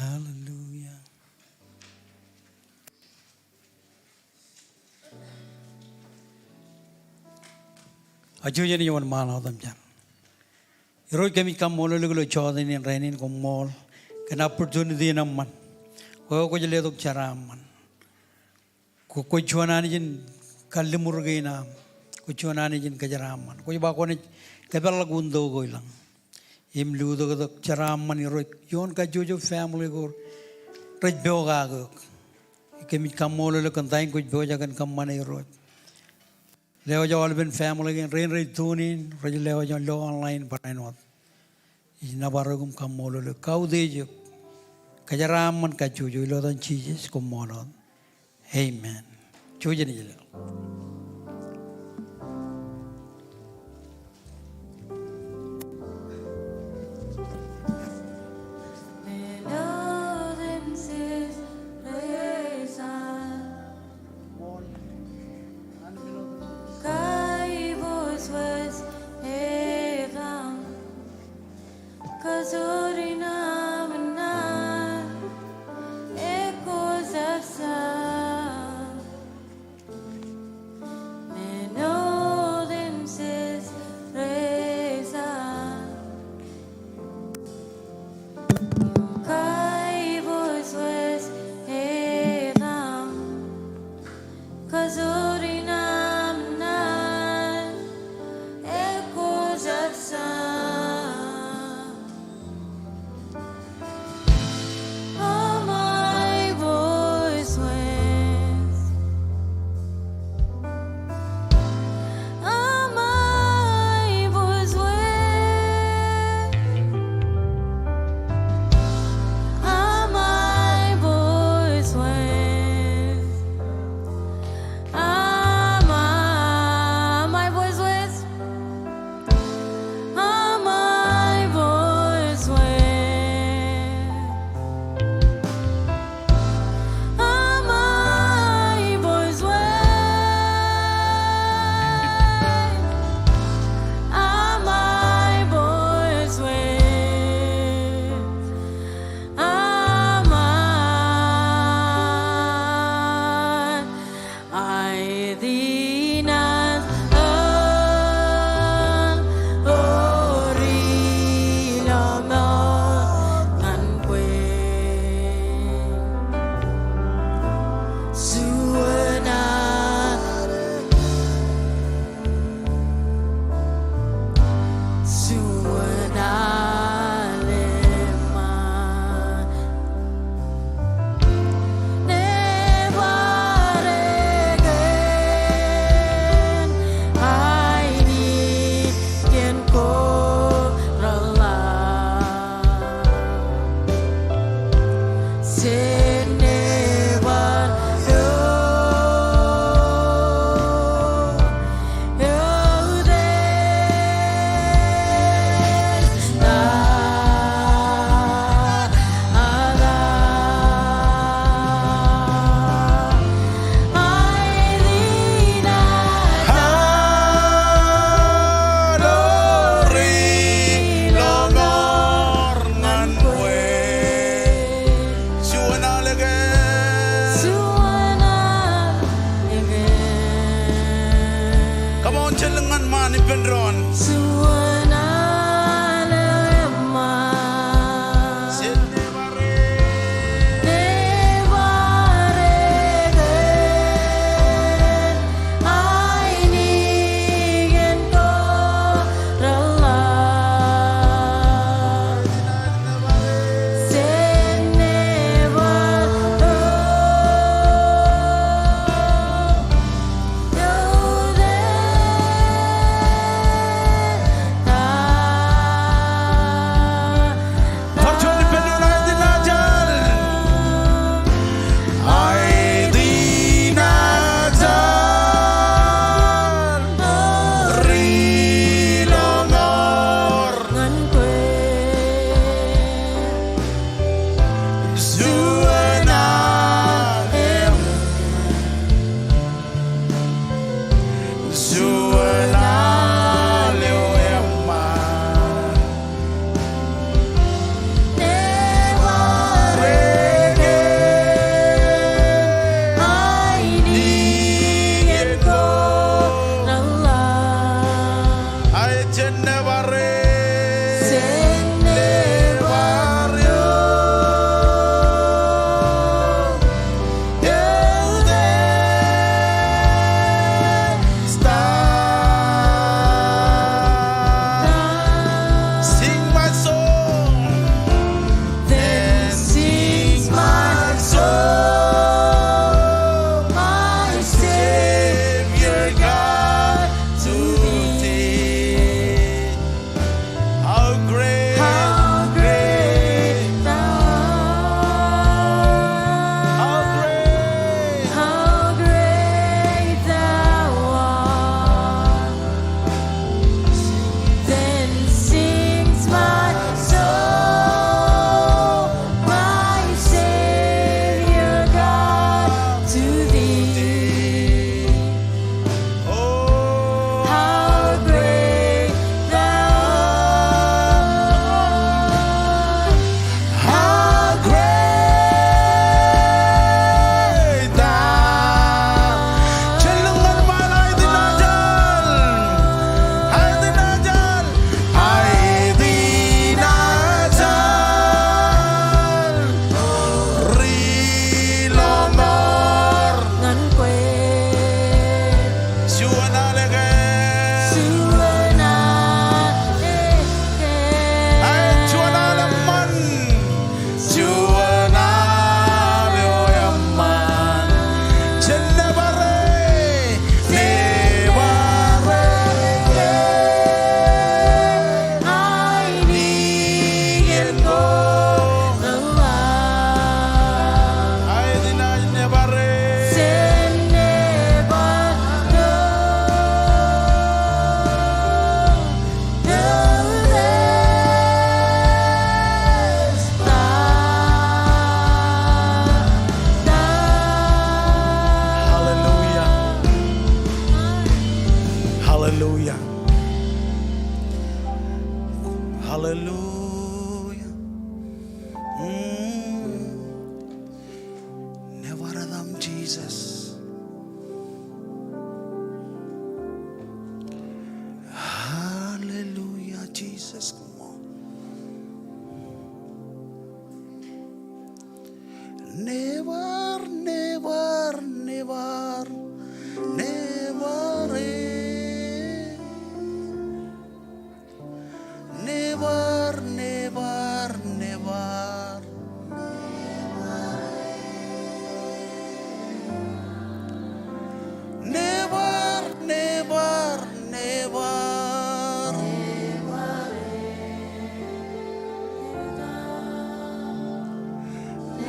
Hallelujah. Ak jouj jen wōnṃaanḷọk wōt im jar. Irooj, kōmij kaṃṃoolol eok ilo jọteen in rainin, koṃṃool kōn opportunity in eṃṃan. Kwō, kwōj letok jeraaṃṃan. Kwō, kwō juon Anij in kalliṃur kein am. Kwō juon Anij in kōjeraaṃṃan. Kwōj ba kwōnaaj kōpeḷḷọk window ko ilañ im lutōktok jeraaṃṃan, Irooj, ioon kajjojo family ko rej pokake eok. Kōmij kaṃṃoolol eok kōn ta in kwōj pojak in kōṃṃane, Irooj. Lewōj aolepen family kein, rein rej tune in, rej lewōj lo online barāinwōt. Ij nōbar eok im kaṃṃoolol eok, kautiej eok. Kōjeraaṃṃan kajjojo, ilo etan Jisōs, koṃṃool wōt. Amen. Jouj jen ilo. Kazuri naṃ ñan ekwe jar sa. Menoden ses resa. Kai voice wes etam. Kazuri naṃ ñan ekwe jar sa. Amai voice wes. Amai voice wes. Amai voice wes. Amai, amai voice wes. Amai voice wes. Amai voice wes. Amai voice wes. Amai. Aet in an ori lọmọọr ñan kwe. Juon al, juon al eṃṃan. Nebar ekōn ainikien ko reḷḷap. Jen nebar eo, eo de Hallelujah. Mm. Nebar etan Jisōs. Hallelujah, Jisōs, come on. Nebar, nebar, nebar, nebar e. Nebar, nebar, nebar. Nebar, nebar, nebar.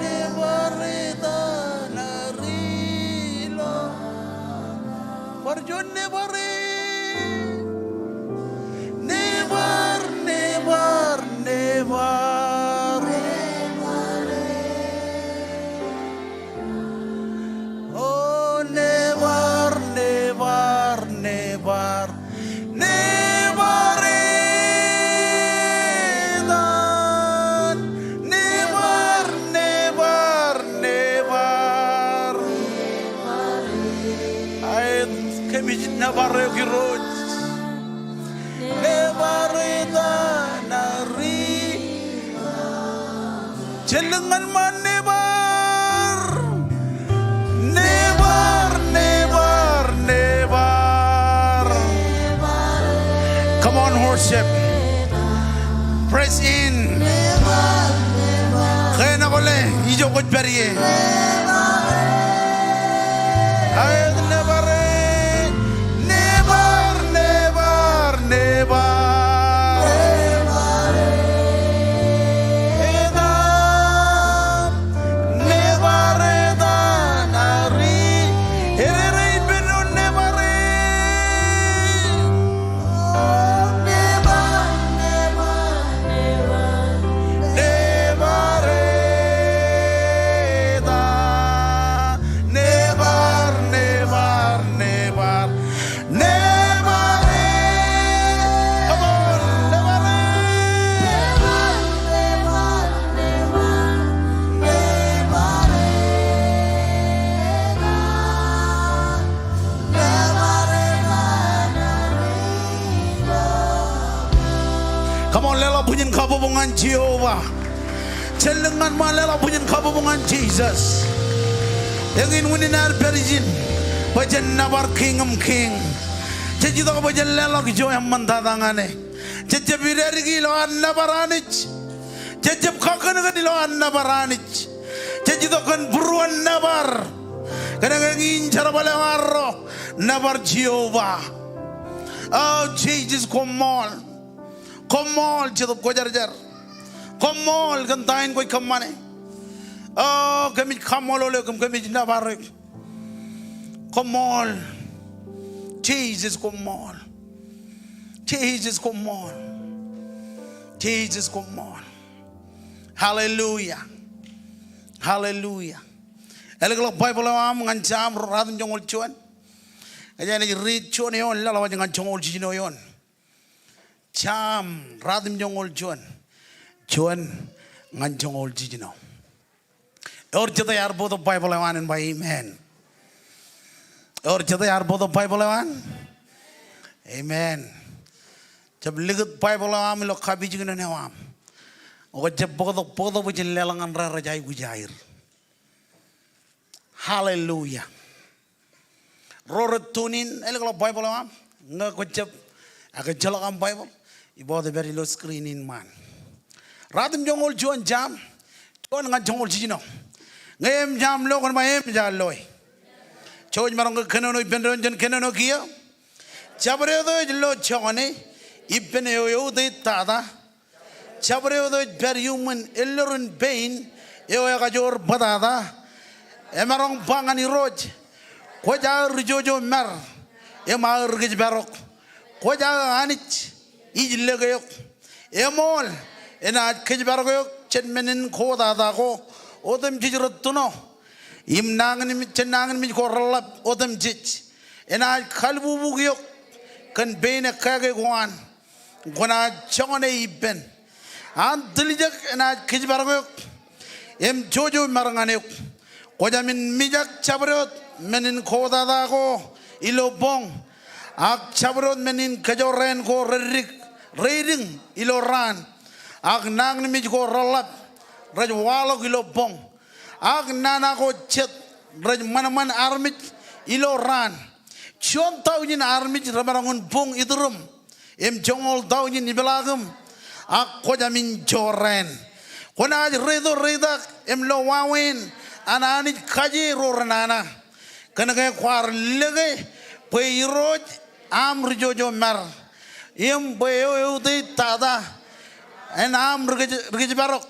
Nebar etan ilo. Bar juon nebar e. Nebar, nebar, nebar. O nebar, nebar, nebar. Nebar etan, nebar, nebar, nebar. Aet, kōmij nebar eok Irooj. Nebar etan ri. Jen lōñ ñan ṃaan nebar. Nebar, nebar, nebar. Come on, worship. Press in. Ke nokole ijo kwōj pād ie. Aet, nebar e. Nebar, nebar, nebar. Etan, nebar etan ri. Erere ippān nebar e. Nebar, nebar, nebar. Nebar etan. Nebar, nebar, nebar. Nebar e. Come on, nebar e. Come on, leḷọk bwijin kabbokbok ñan Jeova. Jen lōñ ñan ṃaan, leḷọk bwijin kabbokbok ñan Jisōs. Eñin unin ad pād ijin bwe jen nōbar Kiiñ im kiiñ. Jej itok bwe jen leḷọk ijo eṃṃantata ñan e. Jej jab idadiki ilo ad nōbar Anij. Jej jab kakkōnkōn ilo ad nōbar Anij. Jej itok kōn būruon nōbar. Kōnke eñin jerbal eo arro, nōbar Jeova. O Jisōs, koṃṃool. Koṃṃool Jetōb Kwōjarjar. Koṃṃool kōn ta in kwōj kōṃṃane. O, kōmij kaṃṃoolol eok im kōmij nōbar eok. Koṃṃool. Jisōs, koṃṃool. Jisōs, koṃṃool. Jisōs, koṃṃool. Hallelujah. Hallelujah. Elōkḷọk Baibōḷ eo aṃ ñan Sam ratimjuonñoul juon. Ej āinwōt riit juon eoon, leḷọk waj ñan joñoul jiljino eoon. Sam ratimjuonñoul juon. Juon ñan joñoul jiljino. Ewōr jete ear bōktok Baibōḷ eo an en ba amen. Ewōr jete ear bōktok Baibōḷ eo an? Amen. Jab likūt Baibōḷ eo aṃ ilo kapijuknen eo aṃ. Ak kwō jab bōktok, bōktok bwe jen leḷọk ñan ro rej aikuj aer. Hallelujah. Ro rej tune in, elōkḷọk Baibōḷ eo aṃ. Ñe kwō jab, ak ejjeḷọk aṃ Baibōḷ, ibote pād ilo screen in ṃaan. Ratimjuonñoul juon Sam, juon ñan joñoul jiljino. Ñe eṃōj aṃ lo, kwōn ba eṃōj aō loe. Jouj maroñ ke kōnono ippān doon, jen kōnono kiiō. Jabdewōt eo ej lo joñan e ippān eo eutiej tata. Jabdewōt eo ej pād iuṃwin ellorin pein eo ekajoor bōtata. Emaroñ ba ñan Irooj, kwōj aō ri jojo mar im aō ri kōjparok. Kwōj aō Anij ij lōke eok. Eṃool, enaaj kōjparok eok jān men in kōtata ko. Otemjej rej tūno im nañinmej, jān nañinmej ko reḷḷap otemjej. Enaaj kalbubuk eok kōn pein ekkāke ko an. Kwōnaaj joñan e ippān. An tiljek enaaj kōjparok eok im jojo mar ñan eok. Kwō jāmin mijak jabdewōt men in kowōtata ko ilo boñ, ak jabdewōt men in kōjorrāān ko reddik reidiñ ilo raan, ak nañinmej ko reḷḷap rej waḷọk ilo boñ, ak nana ko jet rej ṃanṃan armej ilo raan. Juon taujin armej remaroñ in buñ iturūṃ im joñoul taujin ipeḷaakūṃ, ak kwō jāmin jorrāān. Kwōnaaj reito reitak im lo wāween an Anij kaje ro renana. Kōn ke kwaar lōke bwe irooj aṃ ri jojo mar, im bwe eo eutiej tata en aṃ ri kōj-, ri kōjparok.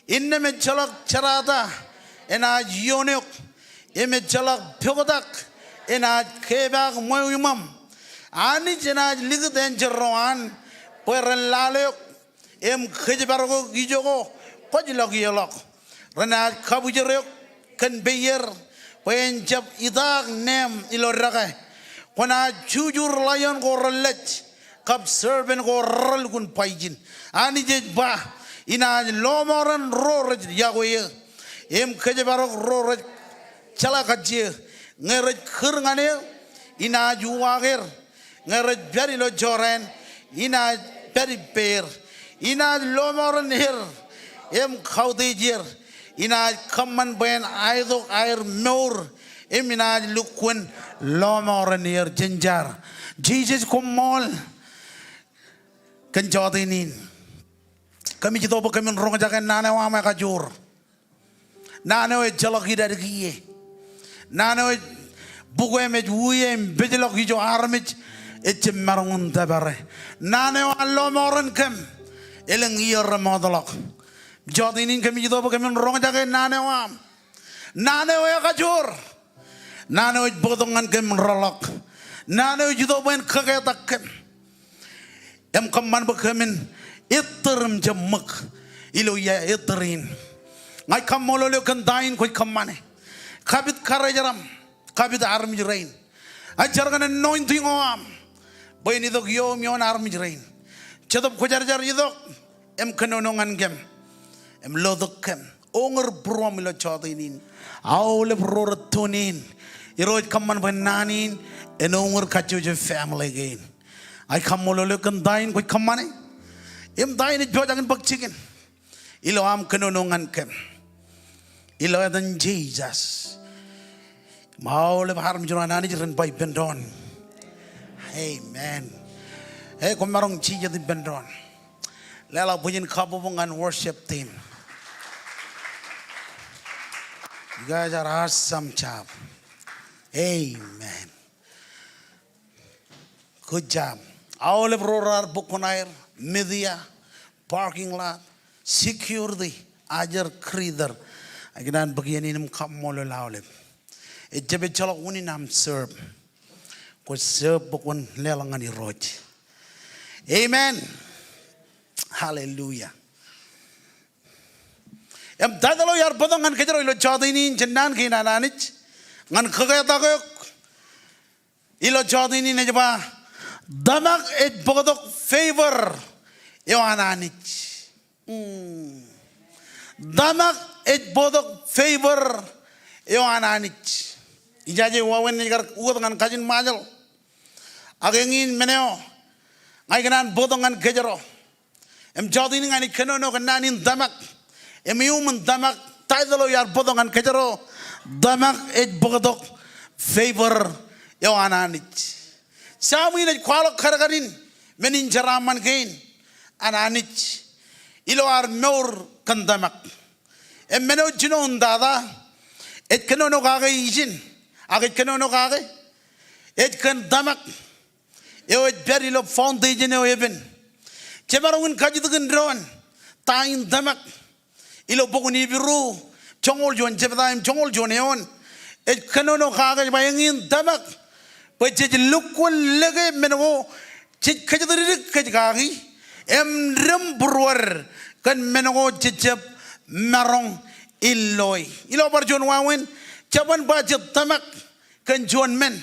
Innām ejjeḷọk jerata enaaj ioon eok, im ejjeḷọk poktak enaaj kepaak ṃweo iṃōṃ. Anij enaaj likūt enjeḷ ro an bwe ren lale eok im kōjparok eok ijoko kwōj lọk ie ḷọk. Renaaj kabwijer eok kōn peier bwe en jab itaak neeṃ ilo dekā. Kwōnaaj jujur laion ko relej kab serpent ko relukkuun poison. Anij ej ba, inaaj lọmọọren ro rej yokwe eō im kōjparok ro rej jeḷā kajjieō. Ñe rej kūr ñan eō, inaaj uwaak er. Ñe rej pād ilo jorrāān, inaaj pād ippāer. Inaaj lọmọọren er im kautiej er. Inaaj kōṃṃan bwe en aetok aer mour im inaaj lukkuun lọmọọren er. Jen jar. Jisōs koṃṃool kōn jọteen in. Kōmij itok bwe kōmin roñjake naan eo aṃ ekajoor. Naan eo ejjeḷọk idadik ie. Naan eo ej bukwe im ej uwe im pejḷọk ijo armej ejjab maroñ in tōpare. Naan eo an lọmọọren kōm elōñ iiō remootḷọk. Jọteen in kōmij itok bwe kōmin roñjake naan eo aṃ. Naan eo ekajoor. Naan eo ej bōktok ñan kōm reḷọk. Naan eo ej itok bwe en kōketak kōm im kōṃṃan bwe kōmin ettōr im jab ṃōk ilo ia ettōr in. Ña ij kaṃṃoolol eok kōn ta in kwōj kōṃṃane. Kapit karijeraṃ, kapit armej rein. Ij jar kōn anointing eo aṃ bwe en itok ioō im ioon armej rein. Jetōb Kwōjarjar itok im kōnono ñan kōm im lotok kōm. Uñūr būruōṃ ilo jọteen in. Aolep ro rej tune in. Irooj kōṃṃan bwe naan in en uñūr kajjojo family kein. Ij kaṃṃoolol eok kōn ta in kwōj kōṃṃane im ta in ej pojak in bōk jikin ilo aṃ kōnono ñan kōm. Ilo etan Jisōs. Im aolep armej ro an Anij ren ba ippān doon, amen. Ej, koṃ maroñ jijet ippān doon. Leḷọk bwijin kabbokbok ñan worship team. You guys are awesome job. Amen. Good job. Aolep ro raar bōk kuṇaer, media, parking lot, security, ajri kōrā. Ikōṇaan bōk iien in im kaṃṃoolol aolep. Ejjab ejjeḷọk unin aṃ serve. Kwōj serve bwe kwōn leḷọk ñan Irooj. Amen. Hallelujah. Im title eo iar bōktok ñan kōjro ilo jọteen in jān naan kein an Anij ñan kōketak eok ilo jọteen in ej ba, tōmak ej bōktok favor eo an Anij. Hmm. Tōmak ej bōktok favor eo an Anij. Ijaje wāween ej kar ukōt ñan kajin Ṃajeḷ. Ak eñin men eo ña ikōṇaan bōktok ñan kōjro. Im jọteen in ña ij kōnono kōn naan in tōmak. Im iuṃwin tōmak, title eo iar bōktok ñan kōjro, tōmak ej bōktok favor eo an Anij. Sam in ej kwaḷọk kadkadin men in jeraaṃṃan kein an Anij ilo ad mour kōn tōmak. Im men eo jinoin tata ej kōnono kake ijin, ak ej kōnono kake, ej kōn tōmak eo ej pād ilo foundation eo epen. Jemaroñ in kajjitōk in doon ta in tōmak. Ilo bok in Hibru, joñoul juon jebta im joñoul juon eoon, ej kōnono kake ej ba eñin tōmak bwe jej lukkuun lōke men ko jej kōjatdikdik kōj kaki im dim būruod kōn men ko jejjab maroñ in loe. Ilo bar juon wāween, jeban ba jej tōmak kōn juon men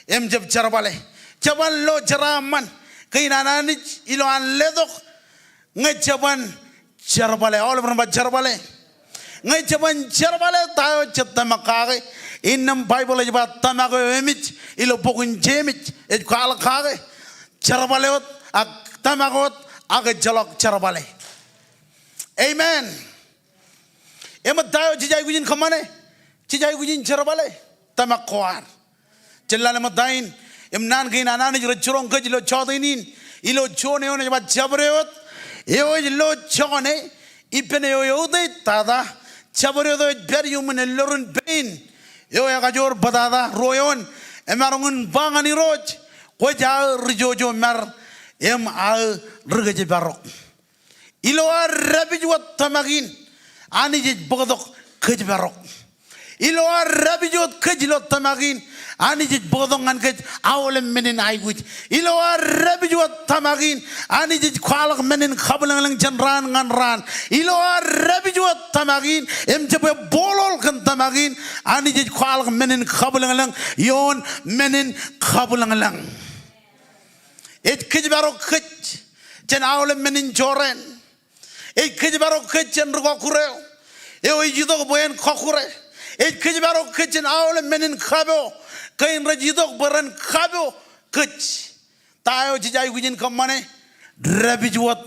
im jab jerbale. Jeban lo jeraaṃṃan kein an Anij ilo an letok ñe jeban jerbale. Aolep ren ba jerbale. Ñe jeban jerbale ta eo jej tōmak kake. Innām Baibōḷ ej ba tōmak eo emej ilo bok in Jemes ej kwaḷọk kake. Jerbale wōt ak tōmak wōt ak ejjeḷọk jerbale. Amen. Eṃōj ta eo jej aikuj in kōṃṃane? Jej aikuj in jerbale tōmak ko ad. Jen lale ṃōtta in im naan kein an Anij rej jiroñ kōj ilo jọteen in. Ilo juon eoon ej ba jabdewōt eo ej lo jokane ippān eo eutiej tata. Jabdewōt eo ej pād iuṃwin ellorin pein eo ekajoor bōtata. Ruo eoon emaroñ in ba ñan Irooj, kwōj aō ri jojo mar im aō ri kōjparok. Ilo ad dāpij wōt tōmak in, Anij ej bōktok kōjparok. Ilo ad dāpij wōt kōj ilo tōmak in, Anij ej bōktok ñan kōj aolep men in aikuj. Ilo ad dāpij wōt tōmak in, Anij ej kwaḷọk men in kabwilōñlōñ jān raan ñan raan. Ilo ad dāpij wōt tōmak in, im jab bōktok kōn tōmak in, Anij ej kwaḷọk men in kabwilōñlōñ ioon men in kabwilōñlōñ. Ej kōjparok kōj jān aolep men in jorrāān. Ej kōjparok kōj jān ri kọkkure eo ej itok bwe en kọkkure. Ej kōjparok kōj jān aolep men in kapo kein rej itok bwe ren kapo kōj. Ta eo jej aikuj in kōṃṃane? Dāpij wōt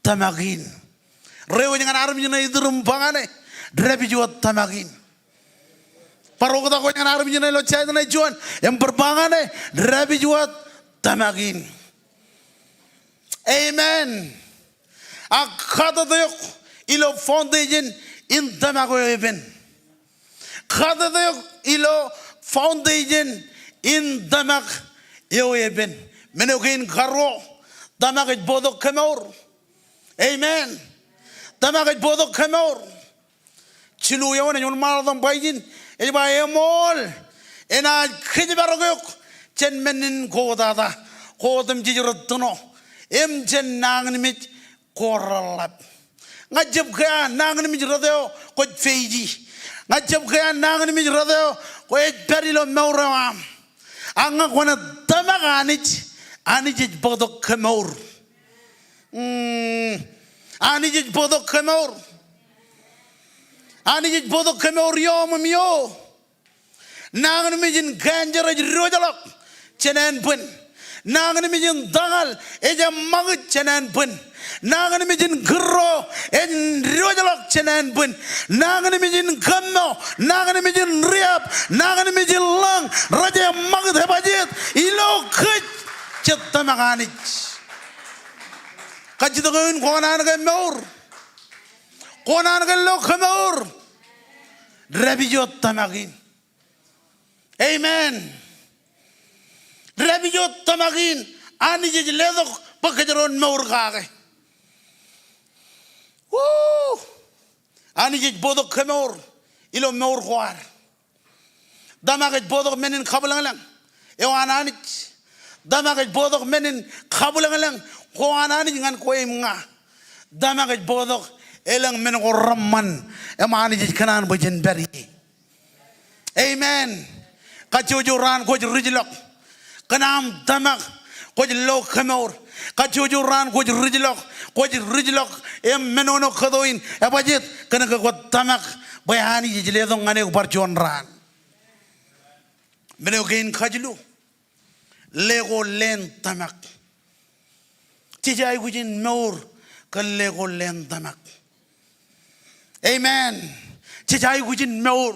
tōmak in. Reiwōj ñan armej ṇe iturūṃ, ba ñan e, dāpij wōt tōmak in. Bar oktak wōj ñan armej ṇe ilo side ṇe juon im bar ba ñan e, dāpij wōt tōmak in. Amen. Ak katōt eok ilo foundation in tōmak eo epen. Katōt eok ilo foundation in tōmak eo epen. Men eo kein karuo, tōmak ej bōktok kemour. Amen. Tōmak ej bōktok kemour. Jilu eoon ej wōnṃaanḷọk tok im ba ijin, ej ba eṃool, enaaj kōjparok eok jān men in kōtata, ko otemjej rej tūṇo, im jān nañinmej ko reḷḷap. Ña jab kea nañinmej rot eo kwōj face-i. Ña jab kea nañinmej rot eo kwōj pād ilo mour eo aṃ. Ak ñe kwōnaaj tōmak Anij, Anij ej bōktok kemour. Mm. Anij ej bōktok kemour. Anij ej bōktok kemour ioom im io. Nañinmej in cancer ej diwōjḷọk jān ānbwin. Nañinmej in tōñal ej eṃṃakūt jān ānbwin. Nañinmej in kūrro ej diwōjḷọk jān ānbwin. Nañinmej in kōmmo, nañinmej in riab, nañinmej in lōñ rej eṃṃakūt. Ebajjeet? Ilo kōj jej tōmak Anij. Kajjitōk eo in, kwō naan ke mour? Kwō naan ke lo kemour? Dāpij wōt tōmak in. Amen. Dāpij wōt tōmak in. Anij ej letok bwe kōjro en mour kake. Woo! Anij ej bōktok kemour ilo mour ko ad. Tōmak ej bōktok men in kabwilōñlōñ eo an Anij. Tōmak ej bōktok men in kabwilōñlōñ ko an Anij ñan kwe im ña. Tōmak ej bōktok elōñ men ko reṃṃan im Anij ej kōṇaan bwe jen pād ie. Amen. Kajjojo raan kwōj rijḷọk kōn aṃ tōmak, kwōj lo kemour. Kajjojo raan kwōj rijḷọk, kwōj rijḷọk im menono kōto in. Ebajjeet? Kōnke kwōj tōmak bwe Anij ej letok ñan eok bar juon raan. Men eo kein kajilu, leko leen tōmak. Jej aikuj in mour kōn leko leen tōmak. Amen. Jej aikuj in mour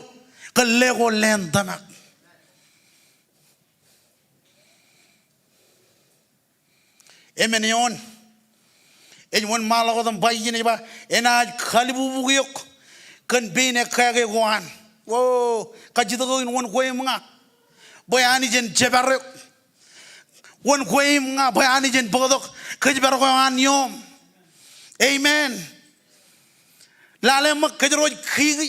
kōn leko leen tōmak. Emān eoon ej wōnṃaanḷọk wōt im ba ijin, ej ba, enaaj kalbubuk eok kōn pein ekkāke ko an. Woo, kajjitōk eo in, wōn kwe im ña bwe Anij en jebar eok? Wōn kwe im ña bwe Anij en bōktok kōjparok eo an ioom? Amen. Lale ṃōk kōjro ej kiki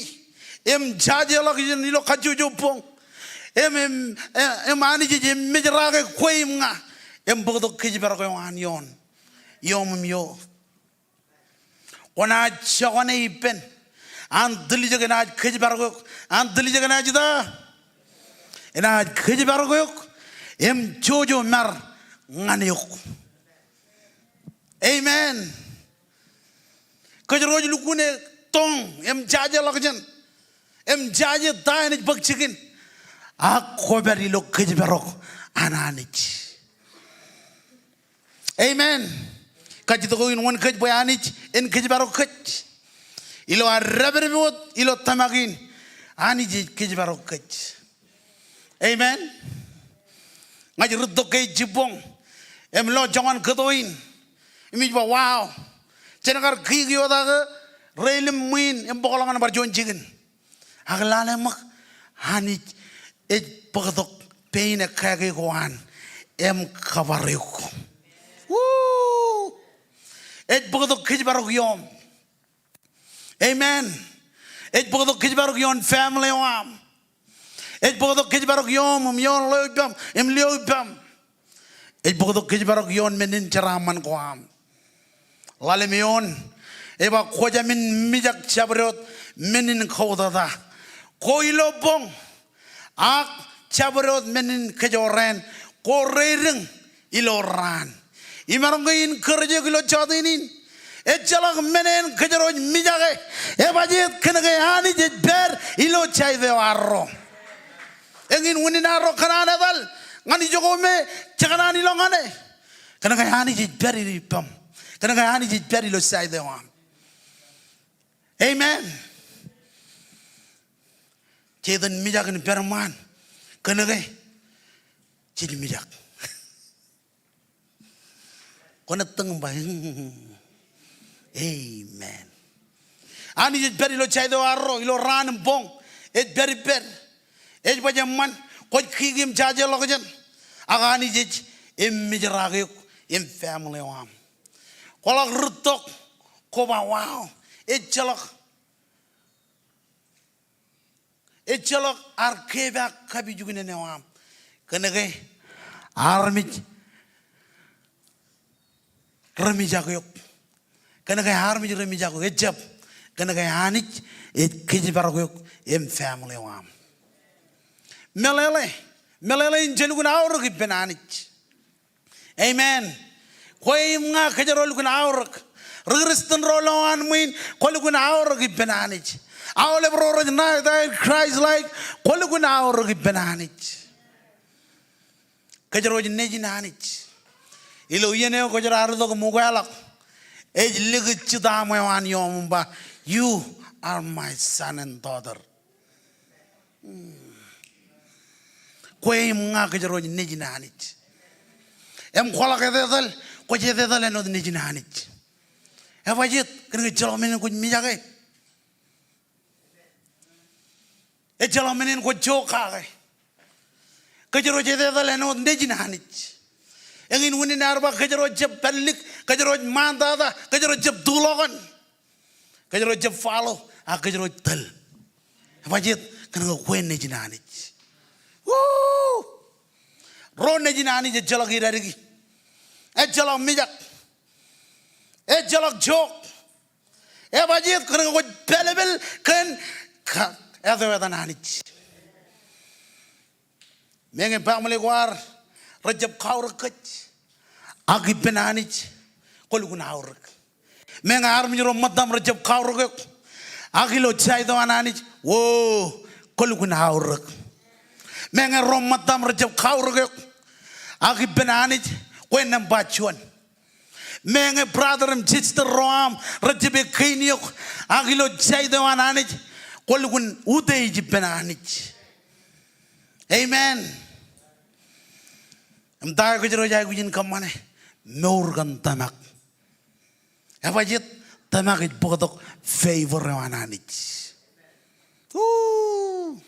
im jajeḷọk ijin ilo kajjojo boñ im, im, im Anij ej emmejrake kwe im ña im bōktok kōjparok eo an ioon, ioom im io. Kwōnaaj jokwane ippān an tiljek enaaj kōjparok eok. An tiljek enaaj ita? Enaaj kōjparok eok im jojo mar ñan eok. Amen. Kōjro ej lukkuun toñ im jajeḷọkjeṇ im jaje ta enaaj bōk jikin, ak kwōpād ilo kōjparok an Anij. Amen. Kajjitōk eo in wōn kōj bwe Anij en kōjparok kōj. Ilo ad dāpdep wōt ilo tōmak in, Anij ej kōjparok kōj. Amen. Ña ij rūttok ke ej jibboñ im lo joñan kōto in im ij ba, wow. Jen kar kiki wōt ak reilōñ ṃwiin im bōkḷọk ñan bar juon jikin. Ak lale ṃōk, Anij ej bōktok pein ekkāke ko an im kōbar eok. Woo! Ej bōktok kōjparok ioṃ. Amen. Ej bōktok kōjparok ioon family eo aṃ. Ej bōktok kōjparok ioṃ im ioon ḷeo ippaṃ im lio ippaṃ. Ej bōktok kōjparok ioon menin jeraaṃṃan ko aṃ. Ḷalem eoon ej ba, kwō jāmin mijak jabdewōt menin kautata ko ilo boñ, ak jabdewōt menin kōjorrāān ko reidiñ ilo raan. Imaroñ ke in kūr eok ilo jota in, ejjeḷọk men eṇ kōjro ej mijake. Ebajjeet? Kōnke Anij ej pād ilo side eo arro. Eñin unin arro kōṇaan etal ñan ijoko me jekōṇaan ilo ñane. Kōnke Anij ej pād ilo ippaṃ. Kōnke Anij ej pād ilo side eo aṃ. Amen. Jej itōn mijak in pād ṃaan kōnke jej mijak. Kwōn ettōñ im ba, amen. Anij ej pād ilo side eo arro, ilo raan im boñ, ej pād ippād. Ej baj eṃṃan, kwōj kiki im jajeḷọkjeṇ. Ak Anij ej emmejerake eok im family eo aṃ. Kwaḷọk rūttok, kwō ba, wow, ejjeḷọk. Ejjeḷọk ad kepaak kapijuknen eo aṃ. Kōnke armej remijak eok. Kōnke armej remijak eok. Ejjab. Kōnke Anij ej kōjparok eok im family eo aṃ. Meḷeḷe. Meḷeḷe in jelukkuun aorōk ippān Anij. Amen. Kwe im ña kōjro lukkuun aorōk. Ri Kristian ro lowaan ṃwiin, kwō lukkuun aorōk ippān Anij. Aolep ro rej ṇa etaer Christ-like, kwō lukkuun aorōk ippān Anij. Kōjro ej nejin Anij. Ilo iien eo kōjro ar itok im ukeḷọk, ej likūt jitaaṃ eo an iom im ba, you are my son and daughter. Kwe im ña kōjro ej nejin Anij. Im kwaḷọk etetal, kwōj etetal āinwōt nejin Anij. Ebajjeet? Kōnke ejjeḷọk men eṇ kwōj mijake. Ejjeḷọk men eṇ kwōj jokake. Kōjro ej etetal āinwōt nejin Anij. Eñin unin ad ba kōjro ej jab pād lik, kōjro ej ṃaantata, kōjro ej jab tuḷọkōn. Kōjro ej jab follow, ak kōjro ej tōl. Ebajjeet? Kōnke kwe nejin Anij. Woo! Ro nejin Anij ejjeḷọk idadiki. Ejjeḷọk mijak. Ejjeḷọk jok. Ebajjeet? Kōnke kwōj pālpel kōn ka-, āt eo etan Anij. Meñe baaṃle ko ad rejjab kaorōk kōj, ak ippān Anij kwō lukkuun aorōk. Meñe armej ro ṃōttaṃ rejjab kaorōk eok, ak ilo side eo an Anij, woo, kwō lukkuun aorōk. Meñe ro ṃōttaṃ rejjab kaorōk eok, ak ippān Anij kwe nōṃba juon. Meñe brother im sister ro aṃ rejjab ekkein eok, ak ilo side eo an Anij kwō lukkuun utiej ippān Anij. Amen. Im ta eo kōjro ej aikuj in kōṃṃane? Mour kōn tōmak. Ebajjeet? Tōmak ej bōktok favor eo an Anij. Woo!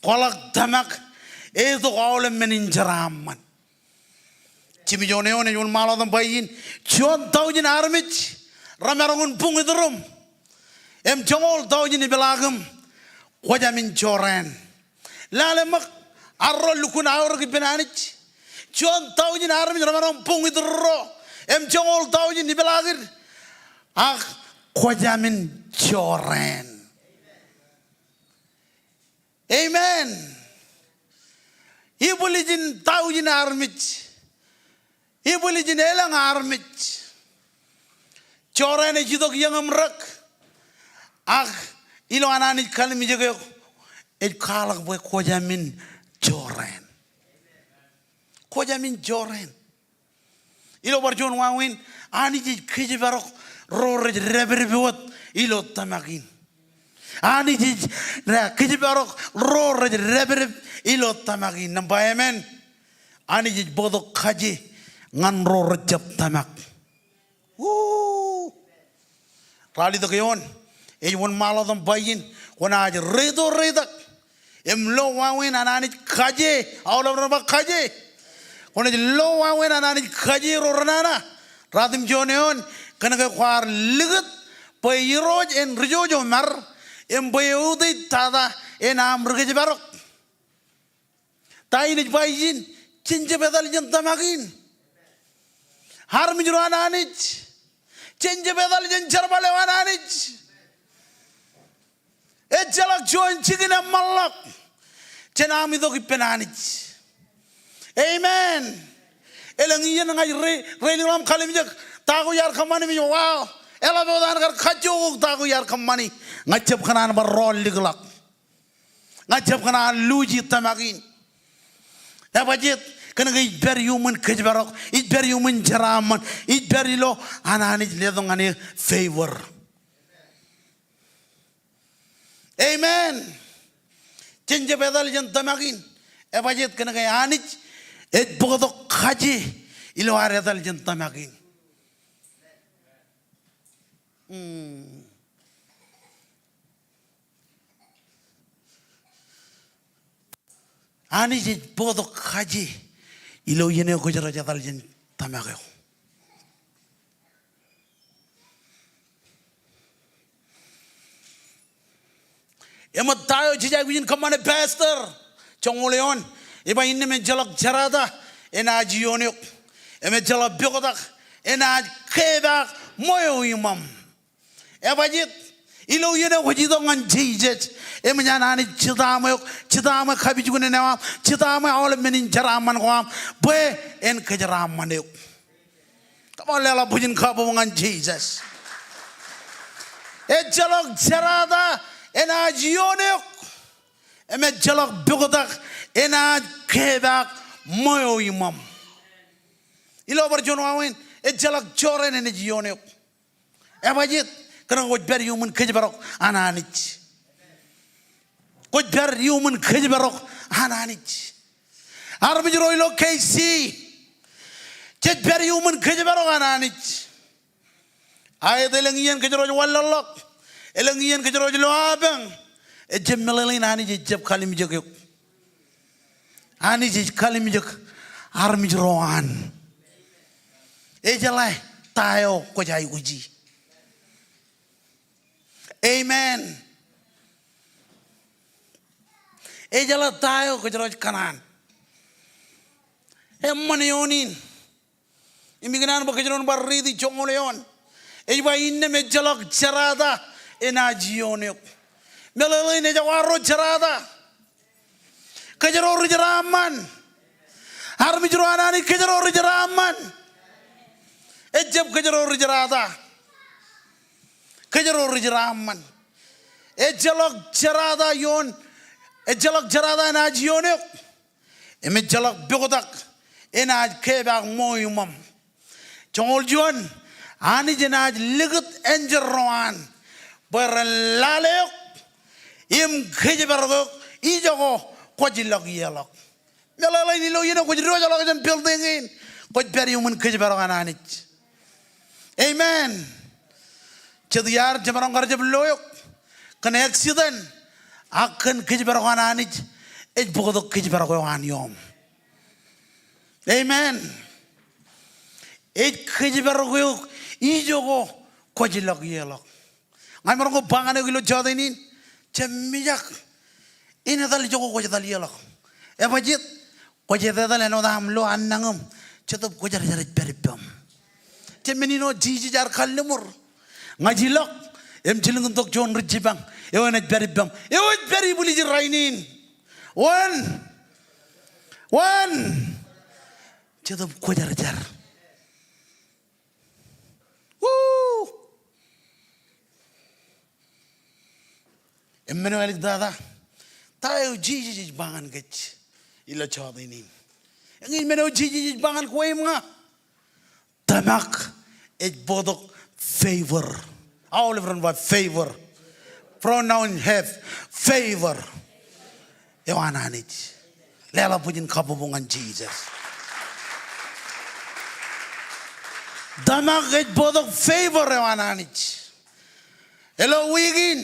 Kwaḷọk tōmak ej itok aolep men in jeraaṃṃan. Jimjuon eoon ej wōnṃaanḷọk im ba ijin, juon taujin armej remaroñ in buñ itūrūṃ im joñoul taujin ipeḷaakiṃ, kwō jāmin jorrāān. Lale ṃōk, arro lukkuun aorōk ippān Anij. Juon taujin armej remaroñ buñ itūrro im joñoul taujin ipeḷaakid, ak kwō jāmin jorrāān. Amen. Ibwiljin taujin armej. Ibwiljin elōñ armej. jorrāān ej itok iōñ im rōk. Ak ilo an Anij kalimjek eok, ej kwaḷọk bwe kwōj amin jorrāān. Kwōj amin jorrāān. Ilo bar juon wāween, Anij ej kōjparok ro rej dāpdep wōt ilo tōmak in. Anij ej kōjparok ro rej dāpdep ilo tōmak in. Nōṃba emān, Anij ej bōktok kaje ñan ro rejjab tōmak. Woo! Ralitōk eoon, ej wōnṃaanḷọk im ba ijin, kwōnaaj reito reitak im lo wāween an Anij kaje, aolep ren ba kaje. Kwōnaaj lo wāween an Anij kaje ro renana. Ratimjuon eoon, kōnke kwaar likūt bwe Irooj en rijojomar, im bwe eutiej tata en aṃ ri kōjparok. Ta in ej ba ijin, jen jab etal jān tōmak in. Armej ro an Anij, jen jab etal jān jerbal eo an Anij. Ejjeḷọk juon jikin eṃṃanḷọk jān aṃ itok ippān Anij. Amen. Elōñ iien ña ij re-, reilikḷọk im kalimjek ta ko iar kōṃṃani im ij, wow, eḷap wōt an kar kajjook eok ta ko iar kōṃṃani. Ña ij jab kōṇaan bar rọọl likḷọk. Ña ij jab kōṇaan luuji tōmak in. Ebajeet? Kōnke ij pād iuṃwin kōjparok, ij pād iuṃwin jeraaṃṃan, ij pād ilo an Anij letok ñan e favor. Amen. Jen jab etal jān tōmak in. Ebajeet? Kōnke Anij ej bōktok kaje ilo ad etal jān tōmak in. Hmm. Anij ej bōktok kaje ilo iien eo kōjro ej etal jān tōmak eo. Eṃōj ta eo jej aikuj in kōṃṃane, pastor? Joñoul eoon, ej ba innām ejjeḷọk jerata enaaj ioon eok, im ejjeḷọk poktak enaaj kepaak ṃweo iṃaṃ. Ebajeet? Ilo iien eo kwōj itok ñan Jisōs, eṃōj an Anij jitaaṃwe eok, jitaaṃwe kapijuknen eo aṃ, jitaaṃwe aolep men in jeraaṃṃan ko aṃ, bwe en kōjeraaṃṃan eok. Come on, leḷọk bwijin kabbokbok ñan Jisōs. Ejjeḷọk jerata enaaj ioon eok, im ejjeḷọk poktak enaaj kepaak ṃweo iṃaṃ. Ilo bar juon wāween, ejjeḷọk jorrāān enaaj ioon eok. Ebajeet? Kōnke kwōj pād iuṃwin kōjparok an Anij. Kwōj pād iuṃwin kōjparok an Anij. Armej ro ilo K C, jej pād iuṃwin kōjparok an Anij. Aet, elōñ iien kōjro ej wanlaḷḷọk, elōñ iien kōjro ej lo apañ. Ejjab meḷeḷein Anij ejjab kalimjek eok. Anij ej kalimjek armej ro an. Ejeḷā ta eo kwōj aikuji. Amen. Ejeḷā ta eo kōjro ej kōṇaan. Eṃṃan eoon in. Im ikōṇaan bwe kōjro en bar riiti joñoul eoon. Ej ba innām ejjeḷọk jerata enaaj ioon eok. Meḷeḷein, ejako arro jerata. Kōjro ri jeraaṃṃan. Armej ro an Anij, kōjro ri jeraaṃṃan. Ejjab kōjro ri jerata. Kōjro ri jeraaṃṃan. Ejjeḷọk jerata ioon, ejjeḷọk jerata enaaj ioon eok. Im ejjeḷọk poktak enaaj kepaak ṃweo iṃaṃ. Joñoul juon, Anij enaaj likūt enjeḷ ro an bwe ren lale eok im kōjparok eok ijoko kwōj ilọk ie ḷọk. Meḷeḷein, ilo iien eo kwōj diwōjḷọk jān building in, kwōj pād iuṃwin kōjparok an Anij. Amen. Jet iaad jemaroñ kar jab lo eok kōn accident, ak kōn kōjparok an Anij ej bōktok kōjparok eo an iom. Amen. Ej kōjparok eok ijoko kwōj ilọk ie ḷọk. Ña imaroñ ke ba ñan eok ilo jota in, jab mijak in etal ijoko kwōj etal ie ḷọk. Ebajeet? Kwōj etetal āinwōt aṃ lo annañōṃ, Jetōb Kwōjarjar ej pād ippaṃ. Jab men in wōt, Jisōs ear kalliṃur. Ña ij ilọk im jilkintok juon ri jipañ eo enaaj pād ippaṃ, eo ej pād ibwiljin rainin. Wōn? Wōn? Jetōb Kwōjarjar. Woo! Men eo āliktata, ta eo Jisōs ej ba ñan kōj ilo jota in? Eñin men eo Jisōs ej ba ñan kwe im ña. Tōmak ej bōktok favor. Aolep ren ba favor. Pronoun F, favor eo an Anij. Leḷọk bwijin kabbokbok ñan Jisōs. Tōmak ej bōktok favor eo an Anij. Ilo wiik in,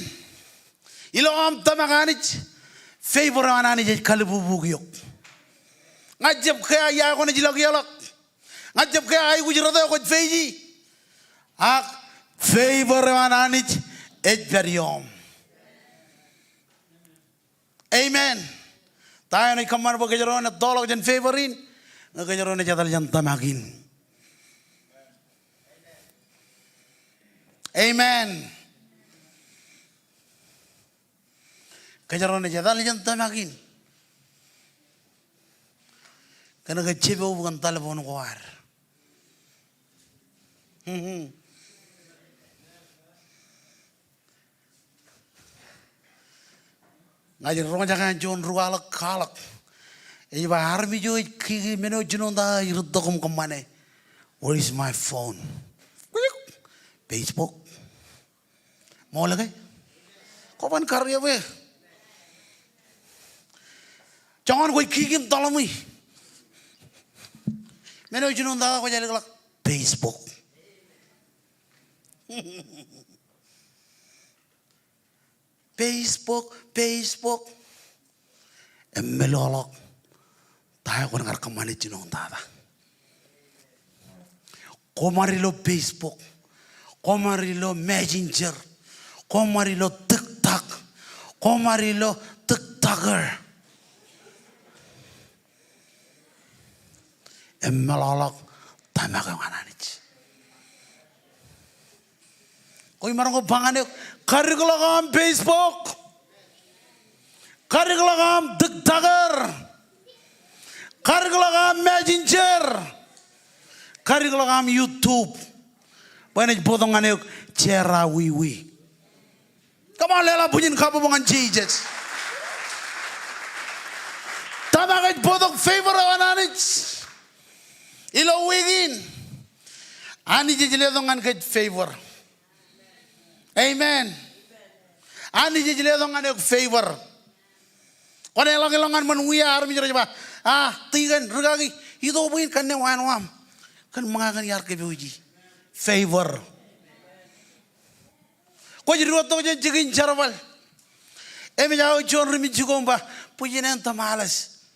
ilo aṃ tōmak Anij, favor eo an Anij ej kalbubu eok. Ña jab kea ia ko naaj ilọk ioḷọk. Ña jab kea aikuj rot eo kwōj face e. Ak favor eo an Anij ej pād ioṃ. Amen. Ta eo ej kōṃṃan bwe kōjro en ettoḷọk jān favor in? Ñe kōjro naaj etal jān tōmak in. Amen. Kōjro naaj etal jān tōmak in. Kōnke jepok kōn telephone ko ad. Ña ij roñjake an juon ri kwaḷọk kwaḷọk. Ej ba armej eo ej kiki men eo jinoin ta ej rūttok im kōṃṃane. Where is my phone? Facebook. Ṃool ke? Kwō ban kariōk bwe joñan kwōj kiki im toḷ ṃwi, men eo jinoin ta kwōj ālikḷọk? Facebook. Facebook, Facebook. Eṃṃanḷọk ta eo kwōn kar kōṃṃane jinoin tata. Kwō ṃad ilo Facebook, kwō ṃad ilo Messenger, kwō ṃad ilo TikTok, kwō ṃad ilo TikToker. Eṃṃanḷọk tōmak eo an Anij. Kwōj maroñ ke ba ñan eok, kadikḷọk aṃ Facebook, kadikḷọk aṃ TikToker, kadikḷọk aṃ Messenger, kadikḷọk aṃ YouTube. Bwe enaaj bōktok ñan eok jerọwiwi. Come on, leḷọk bwijin kabbokbok ñan Jisōs. Tōmak ej bōktok favor eo an Anij. Ilo wiik in, Anij ej letok ñan kōj favor. Amen. Anij ej letok ñan eok favor. Kwōn eḷak ilọk ñan ṃōn wia, armej rej ba, a, tikōn, rikaki, ito bwe in kanne wānwam. Kōn ṃōñā kōn iar kōpooje. Favor. Kwōj diwōjtok jān jikin jerbal im ej aō juon ri Mekjiko im ba, bwijin en tamales.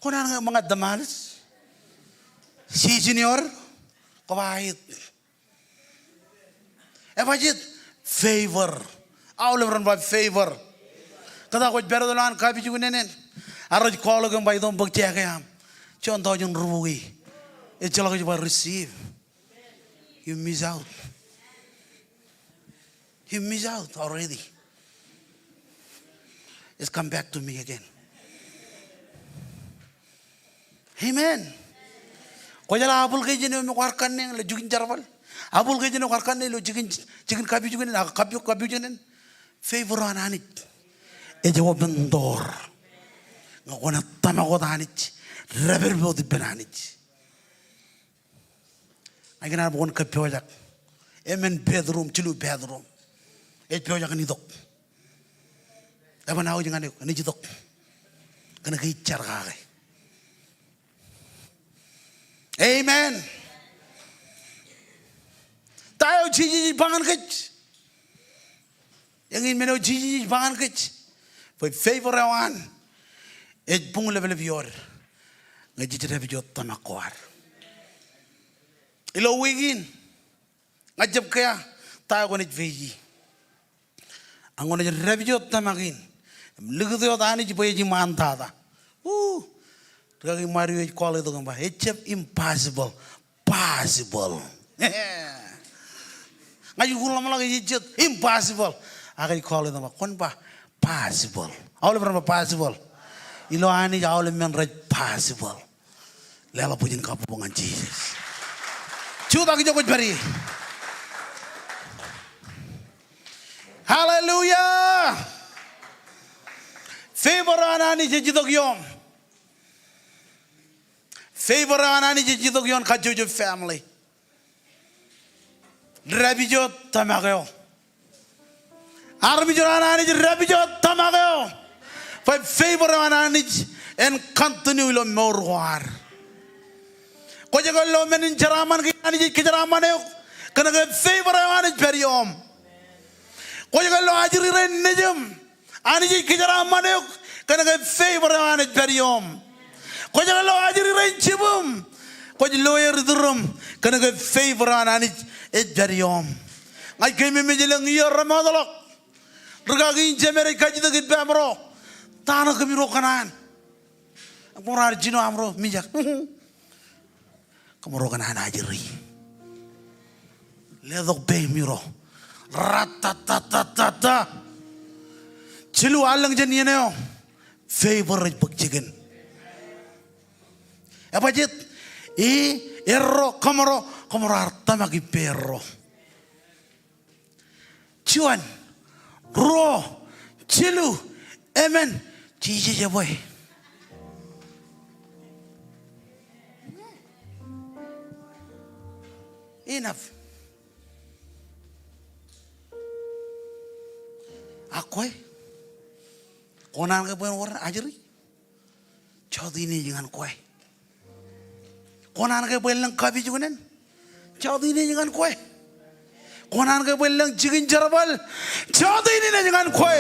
Kwōn an ñe ṃōñā tamales? Season eo ad, kwō ba aet. Ebajjeet? Favor. Aolep ren ba favor. Kōtak kwōj pād ilo an kapijuknen eṇ, ak rej call eok im ba, itok im bōk check eo aṃ. Juon taujin rubukwi. Ejjeḷọk ej ba receive. You miss out. You miss out already. Just come back to me again. Amen. Kwōjeḷā application eo me kwaar kanne ilo jikin jerbal, application eo kwaar kanne ilo jikin, jikin kapijuknen, ak kapijuknen, favor eo an Anij ej open door. Ñe kwōn tōmak wōt Anij, dāpdep wōt ippān Anij. Ña ikōṇaan bwe kwōn kōppojak. Emān bedroom, jilu bedroom. Ej pojak in itok. Eban aō ej ñan eok, enaaj itok. Kōnke ij jar kake. Amen. Ta eo Jisōs ej ba ñan kōj? Eñin men eo Jisōs ej ba ñan kōj. Bwe favor eo an ej buñ leplep iood ñe jej dāpij wōt tōmak ko ad. Ilo wiik in, ña jab kea ta eo kwōnaaj face e. Ak kwōnaaj dāpij wōt tōmak in im likūt wōt Anij bwe ej iṃaan tata. Woo. Rikaki Ṃario ej call e itok im ba, ejjab impossible. Possible. Ña ij kuḷōmḷọk ej jet impossible. Ak ej call e itok im ba, kwōn ba possible. Aolep ren ba possible. Ilo Anij aolep men rej possible. Leḷọk bwijin kabbokbok ñan Jisōs. Jutak ijo kwōj pād ie. Hallelujah. Favor eo an Anij ej itok ioṃ. Favor eo an Anij ej itok ioon kajjojo family. Dāpij eo tōmak eo. Armej ro an Anij, dāpij eo tōmak eo. Bwe favor eo an Anij en continue ilo mour ko ad. Kwō jekar lo men in jeraaṃṃan kein, Anij ej kōjeraaṃṃan eok kōnke favor eo an ej pād ioṃ. Kwō jekar lo ajri rein nejūṃ, Anij ej kōjeraaṃṃan eok kōnke favor eo an ej pād ioṃ. Kwō jekar lo ajri rein jibūṃ, kwōj lo er itūrūṃ kōnke favor eo an Anij ej pād ioṃ. Ña ij keememej elōñ iiō remootḷọk. Rūkaki in jemed ej kajjitōk ippaṃro, ta ṇe kōmro kōṇaan? Ak bar jino aṃro mijak. Kōmro kōṇaan ajri. Letok peimiro. Ratatatatata. Jilu, allōñ jān iien eo. Favor ej bōk jikin. Ebajjeet? E, erro, kōmro, kōmro ar tōmak ippāerro. Juon, ruo, jilu, emān, Jisōs ebwe. Enough. Ak kwe? Kōṇaan ke bwe en wōr ajri? Jọteen in ej ñan kwe. Kōṇaan ke bwe en lōñ kapijuknen? Jọteen in ej ñan kwe. Kōṇaan ke bwe en lōñ jikin jerbal? Jọteen in ej ñan kwe.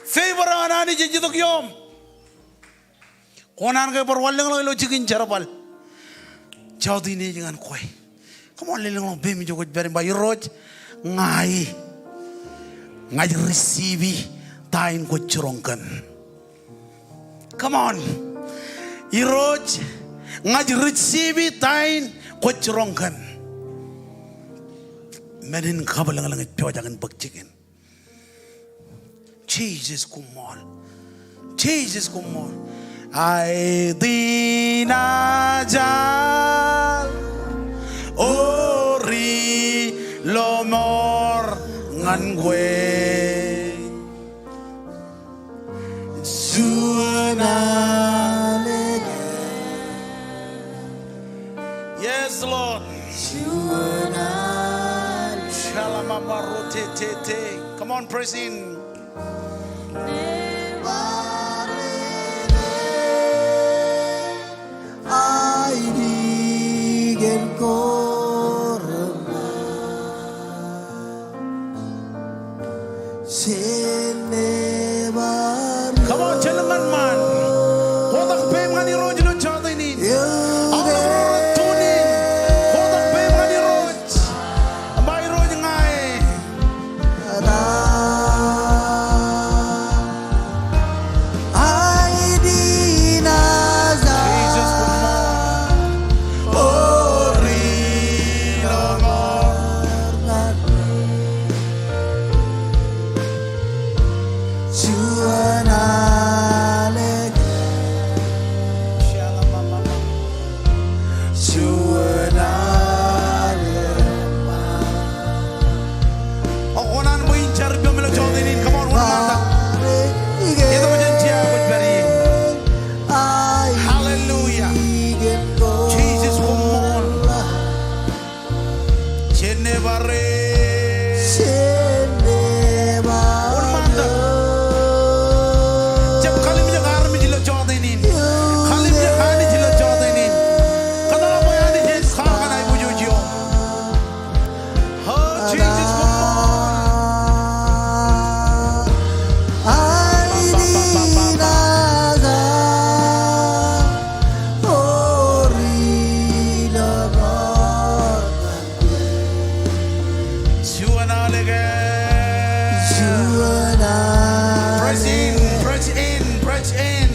Favor eo an Anij ej itok ioṃ. Kōṇaan ke bar wanlōñḷọk ilo jikin jerbal? Jọteen in ej ñan kwe. Come on, lelōñḷọk peiṃ ijo kwōj pād im ba, Irooj, ña e, ña ij receive ta in kwōj jiroñ kōm. Come on. Irooj, ña ij receive ta in kwōj jiroñ kōm. Men in kabwilōñlōñ ej pojak in bōk jikin. Jisōs koṃṃool. Jisōs koṃṃool. Aeti naaj al oriḷọk ṃool ñan kwe. Juon alen. Yes, Lord. Juon alen. Shalamabarotete. Come on, press in. Ainikiōn ko reṃṃan. Come on, jelōñ ñan ṃaan. Kotak peiṃ ñan Irooj ilo jọteen in. Aolep ro rej tune in, kotak peiṃ ñan Irooj. Ba, Irooj, ña e. Jisōs, koṃṃool. Juon alen. O kōṇaan bwe in jar ippaṃ ilo jọteen in. Come on, wōnṃaantak. Itok jān jea kwōj pād ie. Hallelujah. Jisōs, koṃṃool. Jen bar e. Wōnṃaantak. Jab kalimjek armej ilo jọteen in. Kalimjek Anij ilo jọteen in. Kōtḷọk bwe Anij ej kar kōṇaan aiboojoj ioṃ. O Jisōs, koṃṃool. Juon alen ke. Press in, press in, press in.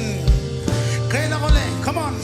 Kein ak ole, come on.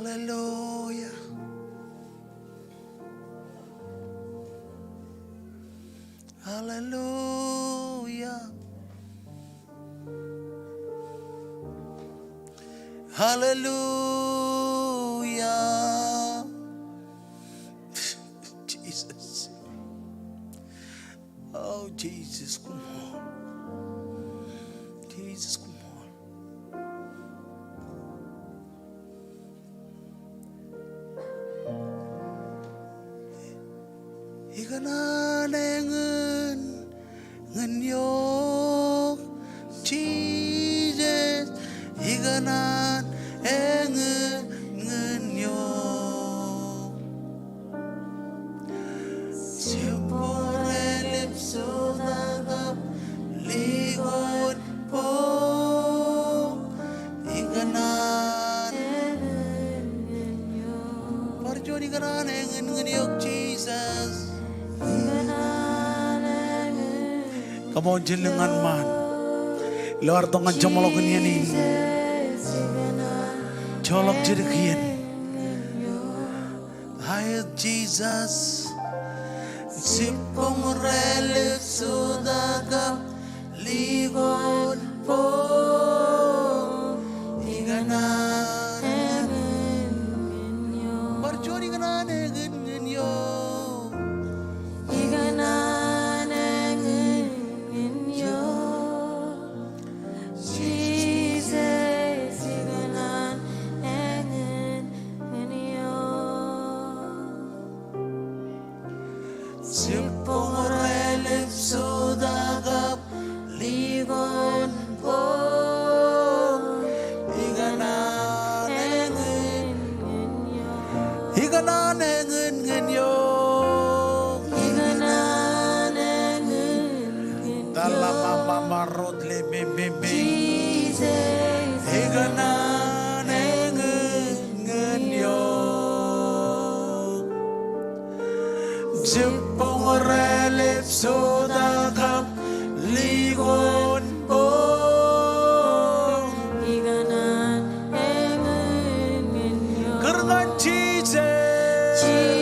Hallelujah. Hallelujah. Hallelujah. Jesus. Oh, Jesus, koṃṃool. Jesus, koṃṃool. Ikōṇaan eñin ñan eok, Jesus, ikōṇaan eñin ñan eok. Jibboñ relep, sutakab, likon boñ, ikōṇaan. Bar juon ikōṇaan eñin ñan eok, Jesus. Come on, jen lōñ ñan ṃaan. Ilo artok ñan jeṃḷọkin iien in, joḷọk jidik iien. Aet, Jesus. Jibboñ relep, sutakab, likon boñ, ikōṇaan eñin ñan eok. Bar juon ikōṇaan eñin ñan eok. Ikōṇaan eñin ñan eok. Jesus, ikōṇaan eñin ñan eok. Jibboñ relep, sutakab, likon boñ, ikōṇaan eñin ñan eok. Ikōṇaan eñin ñan eok. Ikōṇaan eñin ñan eok. Taḷa ṃaṃa ro Ikōṇaan eñin ñan eok. Jibboñ relep, sutakab, likon boñ. Ikōṇaan eñin ñan eok. Kūr ñan Jesus. Jesus.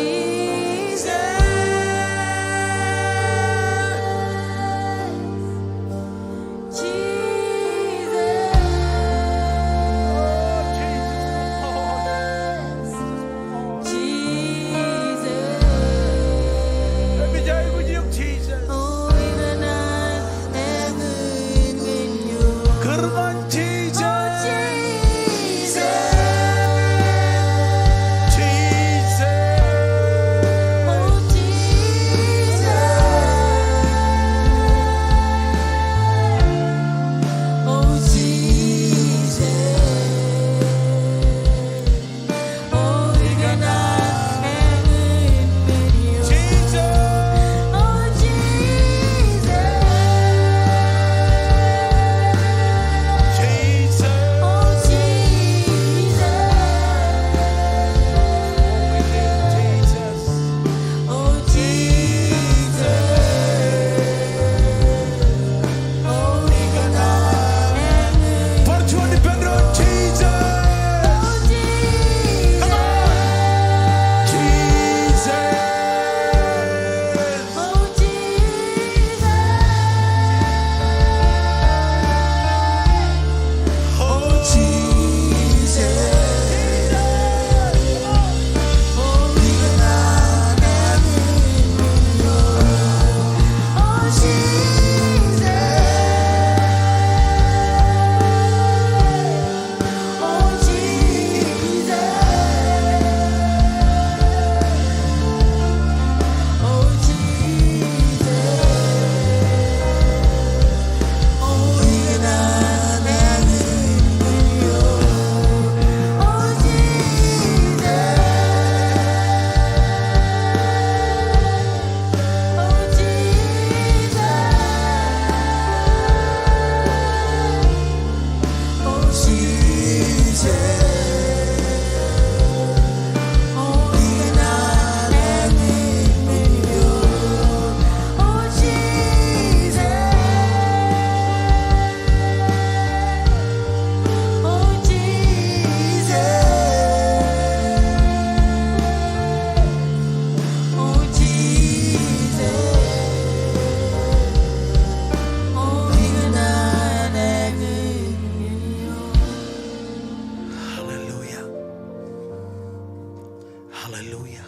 Hallelujah.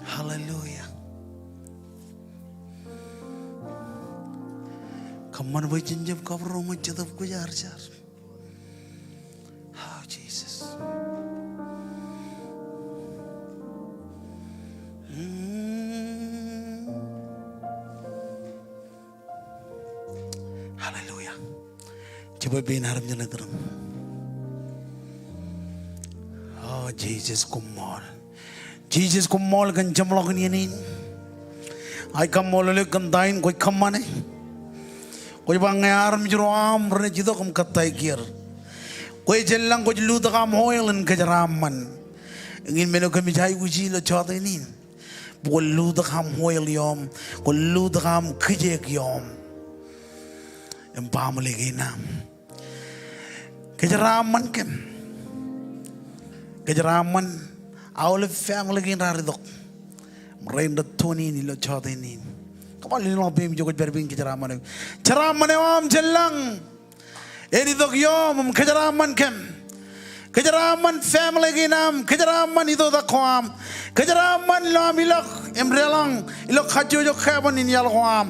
Hallelujah. Kōṃṃan bwe jen jab kabūroṃōj Jetōb Kwōjarjar. Oh, Jesus. Mm. Hallelujah. Jibwe pein armej ṇe iturūṃ. Oh, Jesus, koṃṃool. Jesus, koṃṃool kōn jeṃḷọkin iien in. Ij kaṃṃoolol eok kōn ta in kwōj kōṃṃane. Kwōj ba ñe armej ro aṃ renaaj itok im kōttāik er, kwe jen lañ kwōj lutōk aṃ oil in kōjeraaṃṃan. Eñin men eo kōmij aikuji ilo jọteen in, bwe kwōn lutōk aṃ oil ioṃ, kwōn lutōk aṃ kijeek ioṃ im baaṃle kein aṃ. Kōjeraaṃṃan kōm. Kōjeraaṃṃan aolep family kein raar itok im rein rej tune in ilo jọteen in. Come on, lelōñḷọk peiṃ ijo kwōj pād ippān, kōjeraaṃṃan eok. Jeraaṃṃan eo aṃ jen lañ en itok ioṃ im kōjeraaṃṃan kōm. Kōjeraaṃṃan family kein aṃ, kōjeraaṃṃan itoitak ko aṃ, kōjeraaṃṃan ilo aṃ ilọk im deḷọñ ilo kajjojo cabin in iaḷ ko aṃ.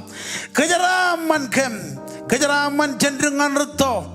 Kōjeraaṃṃan kōm, kōjeraaṃṃan jān dik ñan rūtto.